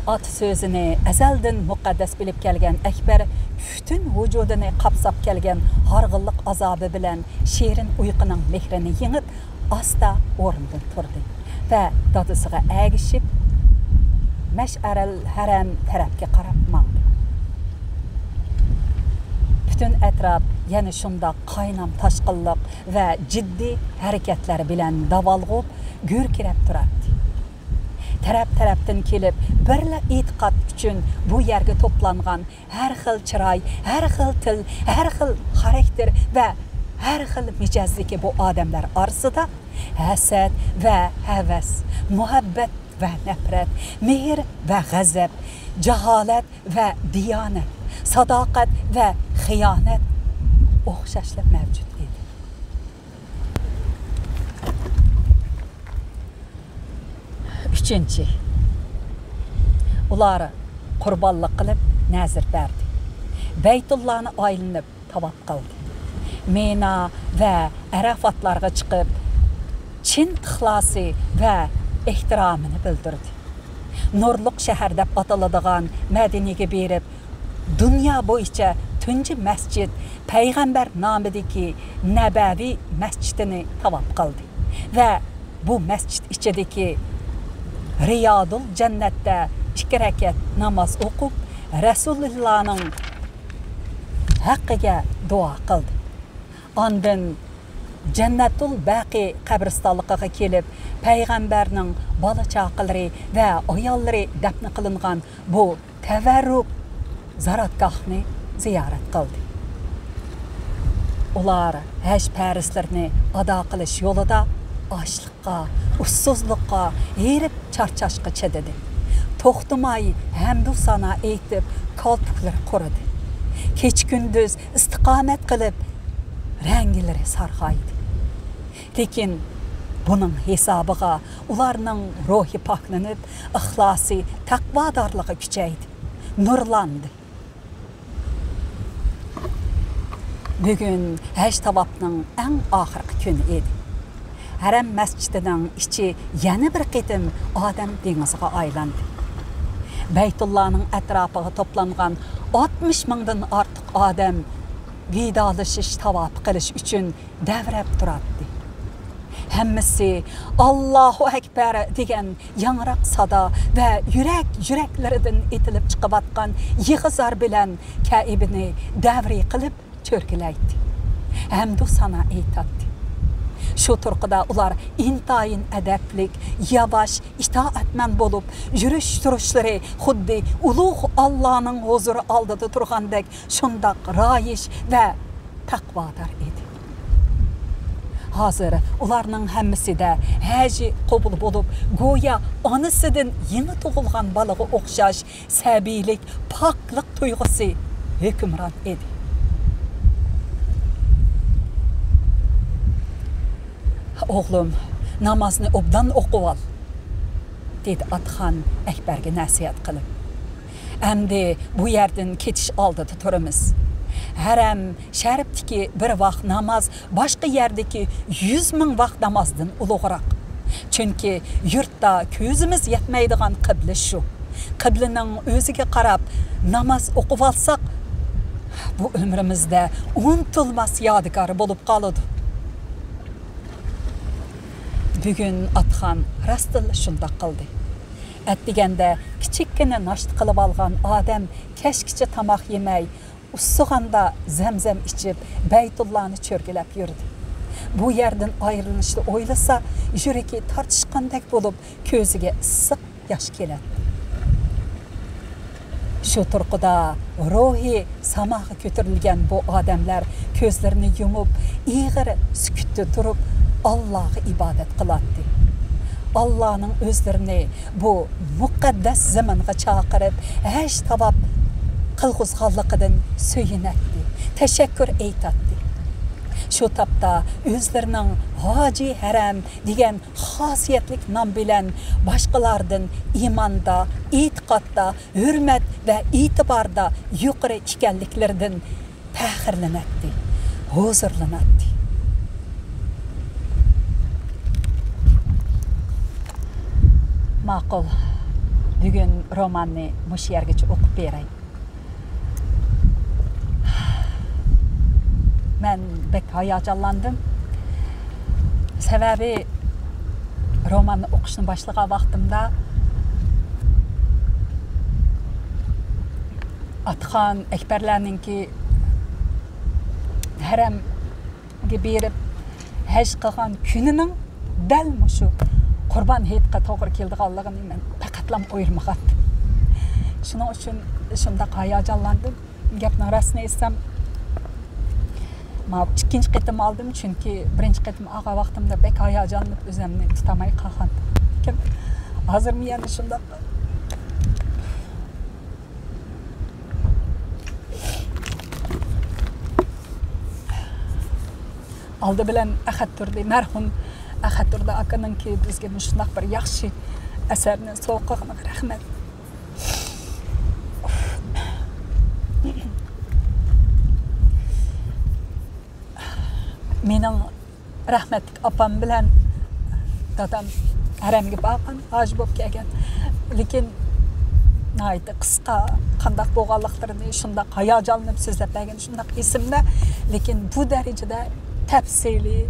ئاتا سۆزىنى ئەزەلدىن مۇقەددەس بىلىپ كەلگەن ئەكبەر پۈتۈن ۋۇجۇدىنى قاپساپ كەلگەن ھارغىنلىق ئازابى بىلەن شېرىن ئۇيقۇنىڭ مېھرىنى يېڭىپ، ئاستا ئورنىدىن تۇردى ۋە دادىسىغا ئەگىشىپ، مەشئەرەل ھەرەم تەرەپكە قاراپ ماڭدى. پۈتۈن ئەتراپ يەنە شۇنداق قاينام تاشقىنلىق ۋە جىددىي ھەرىكەتلەر بىلەن داۋالغۇپ، گۈركىرەپ تۇراتتى. تەرەپ-تەرەپتىن كېلىپ، بىرلا ئېتىقاد ئۈچۈن بۇ يەرگە توپلانغان ھەر خىل چىراي، ھەر خىل تىل، ھەر خىل خاراكتېر ۋە ھەر خىل مىجەزدىكى بۇ ئادەملەر ئارىسىدا ھەسەت ۋە ھەۋەس، مۇھەببەت ۋە نەپرەت، مېھىر ۋە غەزەپ، جاھالەت ۋە دىيانەت، ساداقەت ۋە خىيانەت ئوخشاشلا مەۋجۇت ئىدى. ئۈچىنچى، ئۇلار قۇربانلىق قىلىپ نەزىر بەردى. بەيتۇللانى ئايلىنىپ تاۋاپ قىلدى. مىنا ۋە ئەرەفاتلارغا چىقىپ، چىن ئىخلاسى ۋە ئېھتىرامىنى بىلدۈردى. نۇرلۇق شەھەر دەپ ئاتىلىدىغان مەدىنىگە بېرىپ، دۇنيا بويىچە تۇنجى مەسچىت، پەيغەمبەر نامىدىكى نەبەۋى مەسچىتىنى تاۋاپ قىلدى ۋە بۇ مەسچىت ئىچىدىكى رىيادۇل جەننەتتە ئىككى رەكەت ناماز ئوقۇپ، رەسۇلۇللانىڭ ھەققىگە دۇئا قىلدى. ئاندىن جەننەتۇل بەقى قەبرىستانلىقىغا كېلىپ، پەيغەمبەرنىڭ بالا-چاقىلىرى ۋە ئاياللىرى دەپنە قىلىنغان بۇ تەۋەررۇك زاراتگاھنى زىيارەت قىلدى. ئۇلار ھەج پەرزلىرىنى ئادا قىلىش يولىدا ئاچلىققا، ئۇسسۇزلۇققا، ھېرىپ چارچاشقا چىدىدى. توختىماي ھەمدۇ سانا ئېيتىپ، كالپۇكلىرى قۇرۇدى. كېچە-كۈندۈز ئىستىقامەت قىلىپ، رەڭگىلىرى سارغايدى. لېكىن بۇنىڭ ھېسابىغا ئۇلارنىڭ روھى پاكلىنىپ، ئىخلاسى، تەقۋادارلىقى كۈچەيدى، نۇرلاندى. بۈگۈن ھەج تاۋاپنىڭ ئەڭ ئاخىرقى كۈنى ئىدى. ھەرەم مەسچىتىنىڭ ئىچى يەنە بىر قېتىم ئادەم دېڭىزىغا ئايلاندى. بەيتۇللانىڭ ئەتراپىغا توپلانغان ئاتمىش مىڭدىن ئارتۇق ئادەم ۋىدالىشىش تاۋاپى قىلىش ئۈچۈن دەۋرەپ تۇراتتى. ھەممىسى «ئاللاھۇ ئەكبەر» دېگەن ياڭراق سادا ۋە يۈرەك-يۈرەكلىرىدىن ئېتىلىپ چىقىۋاتقان يىغا-زار بىلەن كەئىبىنى دەۋرىي قىلىپ چۆركىلەيتتى. ھەمدۇ سانا ئېيتاتتى. شۇ تۇرقىدا ئۇلار ئىنتايىن ئەدەپلىك، ياۋاش، ئىتائەتمەن بولۇپ، يۈرۈش-تۇرۇشلىرى خۇددى ئۇلۇغ ئاللانىڭ ھۇزۇرى ئالدىدا تۇرغاندەك شۇنداق رايىش ۋە تەقۋادار ئىدى. ھازىر ئۇلارنىڭ ھەممىسىدە ھەجى قوبۇل بولۇپ، گويا ئانىسىدىن يېڭى تۇغۇلغان بالىغا ئوخشاش سەبىيلىك، پاكلىق تۇيغۇسى ھۆكۈمران ئىدى. «ئوغلۇم، نامازنى ئوبدان ئوقۇۋال»، دېدى ئاتىخان ئەكبەرگە نەسىھەت قىلىپ. «ئەمدى بۇ يەردىن كېتىش ئالدىدا تۇرىمىز. ھەرەم شەرىپتىكى بىر ۋاق ناماز باشقا يەردىكى يۈز مىڭ ۋاق نامازدىن ئۇلۇغراق. چۈنكى يۇرتتا كۆزىمىز يەتمەيدىغان قىبلە شۇ. قىبلىنىڭ ئۆزىگە قاراپ ناماز ئوقۇۋالساق، بۇ ئۆمرىمىزدە ئۇنتۇلماس يادىكار بولۇپ قالىدۇ.» بۈگۈن ئاتىخان راستتىنلا شۇنداق قىلدى. ئەتىگەندە كىچىككىنە ناشتا قىلىۋالغان ئادەم كەچكىچە تاماق يېمەي، ئۇسسىغاندا زەمزەم ئىچىپ، بەيتۇللانى چۆرگىلەپ يۈردى. بۇ يەردىن ئايرىلىشنى ئويلىسا، يۈرىكى تارتىشقاندەك بولۇپ، كۆزىگە ئىسسىق ياش كېلەتتى. شۇ تۇرقىدا روھى ساماغا كۆتۈرۈلگەن بۇ ئادەملەر كۆزلىرىنى يۇمۇپ، ئېغىر سۈكۈتتە تۇرۇپ، ئاللاغا ئىبادەت قىلاتتى. ئاللانىڭ ئۆزلىرىنى بۇ مۇقەددەس زېمىنغا چاقىرىپ، ھەج تاۋاپ قىلغۇزغانلىقىدىن سۆيۈنەتتى، تەشەككۈر ئېيتاتتى. شۇ تاپتا ئۆزلىرىنىڭ ھاجى ھەرەم دېگەن خاسىيەتلىك نام بىلەن باشقىلاردىن ئىماندا، ئېتىقادتا، ھۆرمەت ۋە ئېتىباردا يۇقىرى ئىكەنلىكلىرىدىن پەخىرلىنەتتى، ھۇزۇرلىناتتى. ماقۇل، بۈگۈن روماننى مۇشۇ يەرگىچە ئوقۇپ بېرەي. مەن بەك ھاياجانلاندىم. سەۋەبى، روماننى ئوقۇشنى باشلىغان ۋاقتىمدا ئاتىخان ئەكبەرلەرنىڭكى ھەرەمگە بېرىپ ھەج قىلغان كۈنىنىڭ دەل مۇشۇ قۇربان ھېيتقا توغرا كېلىدىغانلىقىنى مەن پەقەتلا ئويلىمىغانتىم. شۇنىڭ ئۈچۈن شۇنداق ھاياجانلاندىم. گەپنىڭ راستىنى ئېيتسام، ماۋۇ ئىككىنچى قېتىم ئالدىم، چۈنكى بىرىنچى قېتىم ئالغان ۋاقتىمدا بەك ھاياجانلىنىپ ئۆزۈمنى تۇتالماي قالغانتىم. لېكىن ھازىرمۇ يەنە شۇنداق. ئالدى بىلەن ئەخەت تۇردى، مەرھۇم ئەخەت تۇردى ئاكىنىڭكى بىزگە مۇشۇنداق بىر ياخشى ئەسەرنى سوۋغا قىلغىنىغا رەھمەت. مېنىڭ رەھمەتلىك ئاپام بىلەن دادام ھەرەمگە بارغان، ھاجى بولۇپ كەلگەن. لېكىن ناھايىتى قىسقا، قانداق بولغانلىقلىرىنى شۇنداق ھاياجانلىنىپ سۆزلەپ بەرگىنى شۇنداق ئېسىمدە. لېكىن بۇ دەرىجىدە تەپسىلىي،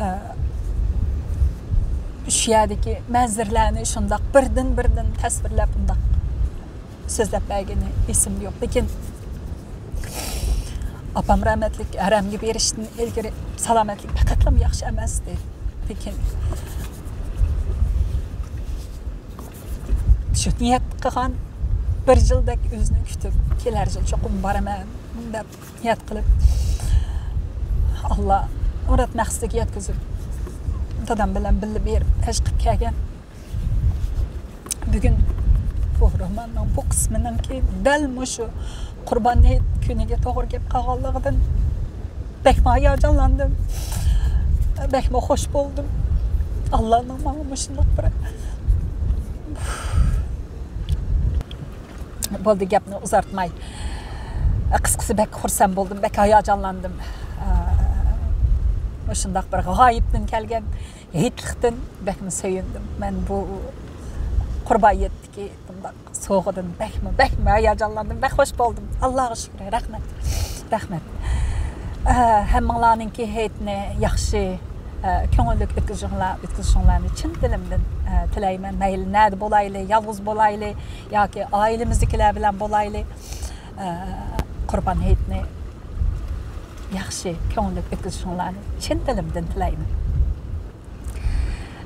ئە، شۇ يەردىكى مەنزىرىلەرنى شۇنداق بىردىن-بىردىن تەسۋىرلەپ، ئۇنداق سۆزلەپ بەرگىنى ئېسىمدە يوق. لېكىن ئاپام رەھمەتلىك ھەرەمگە بېرىشتىن ئىلگىرى سالامەتلىك پەقەتلا ياخشى ئەمەستى. لېكىن شۇ نىيەت قىلغان، بىر يىلدەك ئۆزىنى كۈتۈپ، كېلەر يىل چوقۇم بارىمەن دەپ نىيەت قىلىپ، ئاللا مۇراد مەقسىتىگە يەتكۈزۈپ، دادام بىلەن بىللە بېرىپ ھەج قىلىپ كەلگەن. بۈگۈن بۇ روماننىڭ بۇ قىسمىنىڭكى دەل مۇشۇ قۇربان ھېيت كۈنىگە توغرا كەپ قالغانلىقىدىن بەكمۇ ھاياجانلاندىم، بەكمۇ خوش بولدۇم. ئاللانىڭ ماڭا مۇشۇنداق بىر، بولدى، گەپنى ئۇزارتماي. قىسقىسى، بەك خۇرسەن بولدۇم، بەك ھاياجانلاندىم. مۇشۇنداق بىر غايىبتىن كەلگەن ھېيتلىقتىن بەكمۇ سۆيۈندۈم. مەن بۇ قۇربان ھېيتتىكى بۇنداق سوۋغىدىن بەكمۇ، بەكمۇ ھاياجانلاندىم، بەك خوش بولدۇم. ئاللاغا شۈكرى، رەھمەت. رەھمەت. ئە، ھەممىڭلارنىڭكى ھېيتنى ياخشى، ئە، كۆڭۈللۈك ئۆتكۈزۈشۈڭلار، ئۆتكۈزۈشۈڭلارنى چىن دىلىمدىن، ئە، تىلەيمەن. مەيلى نەدە بولايلى، يالغۇز بولايلى ياكى ئائىلىمىزدىكىلەر بىلەن بولايلى، ئە، قۇربان ھېيتنى ياخشى، كۆڭۈللۈك ئۆتكۈزۈشۈڭلارنى چىن دىلىمدىن تىلەيمەن.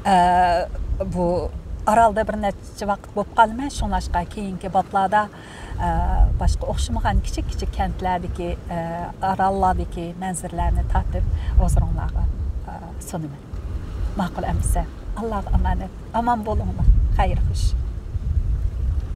ئە، بۇ ئارالدا بىر نەچچە ۋاقىت بولۇپ قالىمەن، شۇڭلاشقا كېيىنكى بابلاردا، ئە، باشقا ئوخشىمىغان كىچىك كىچىك كەنتلەردىكى، ئە، ئاراللاردىكى مەنزىرىلەرنى تارتىپ ھۇزۇرۇڭلارغا، ئە، سۇنىمەن. ماقۇل ئەمىسە، ئاللاغا ئامانەت، ئامان بولۇڭلار، خەير خوش.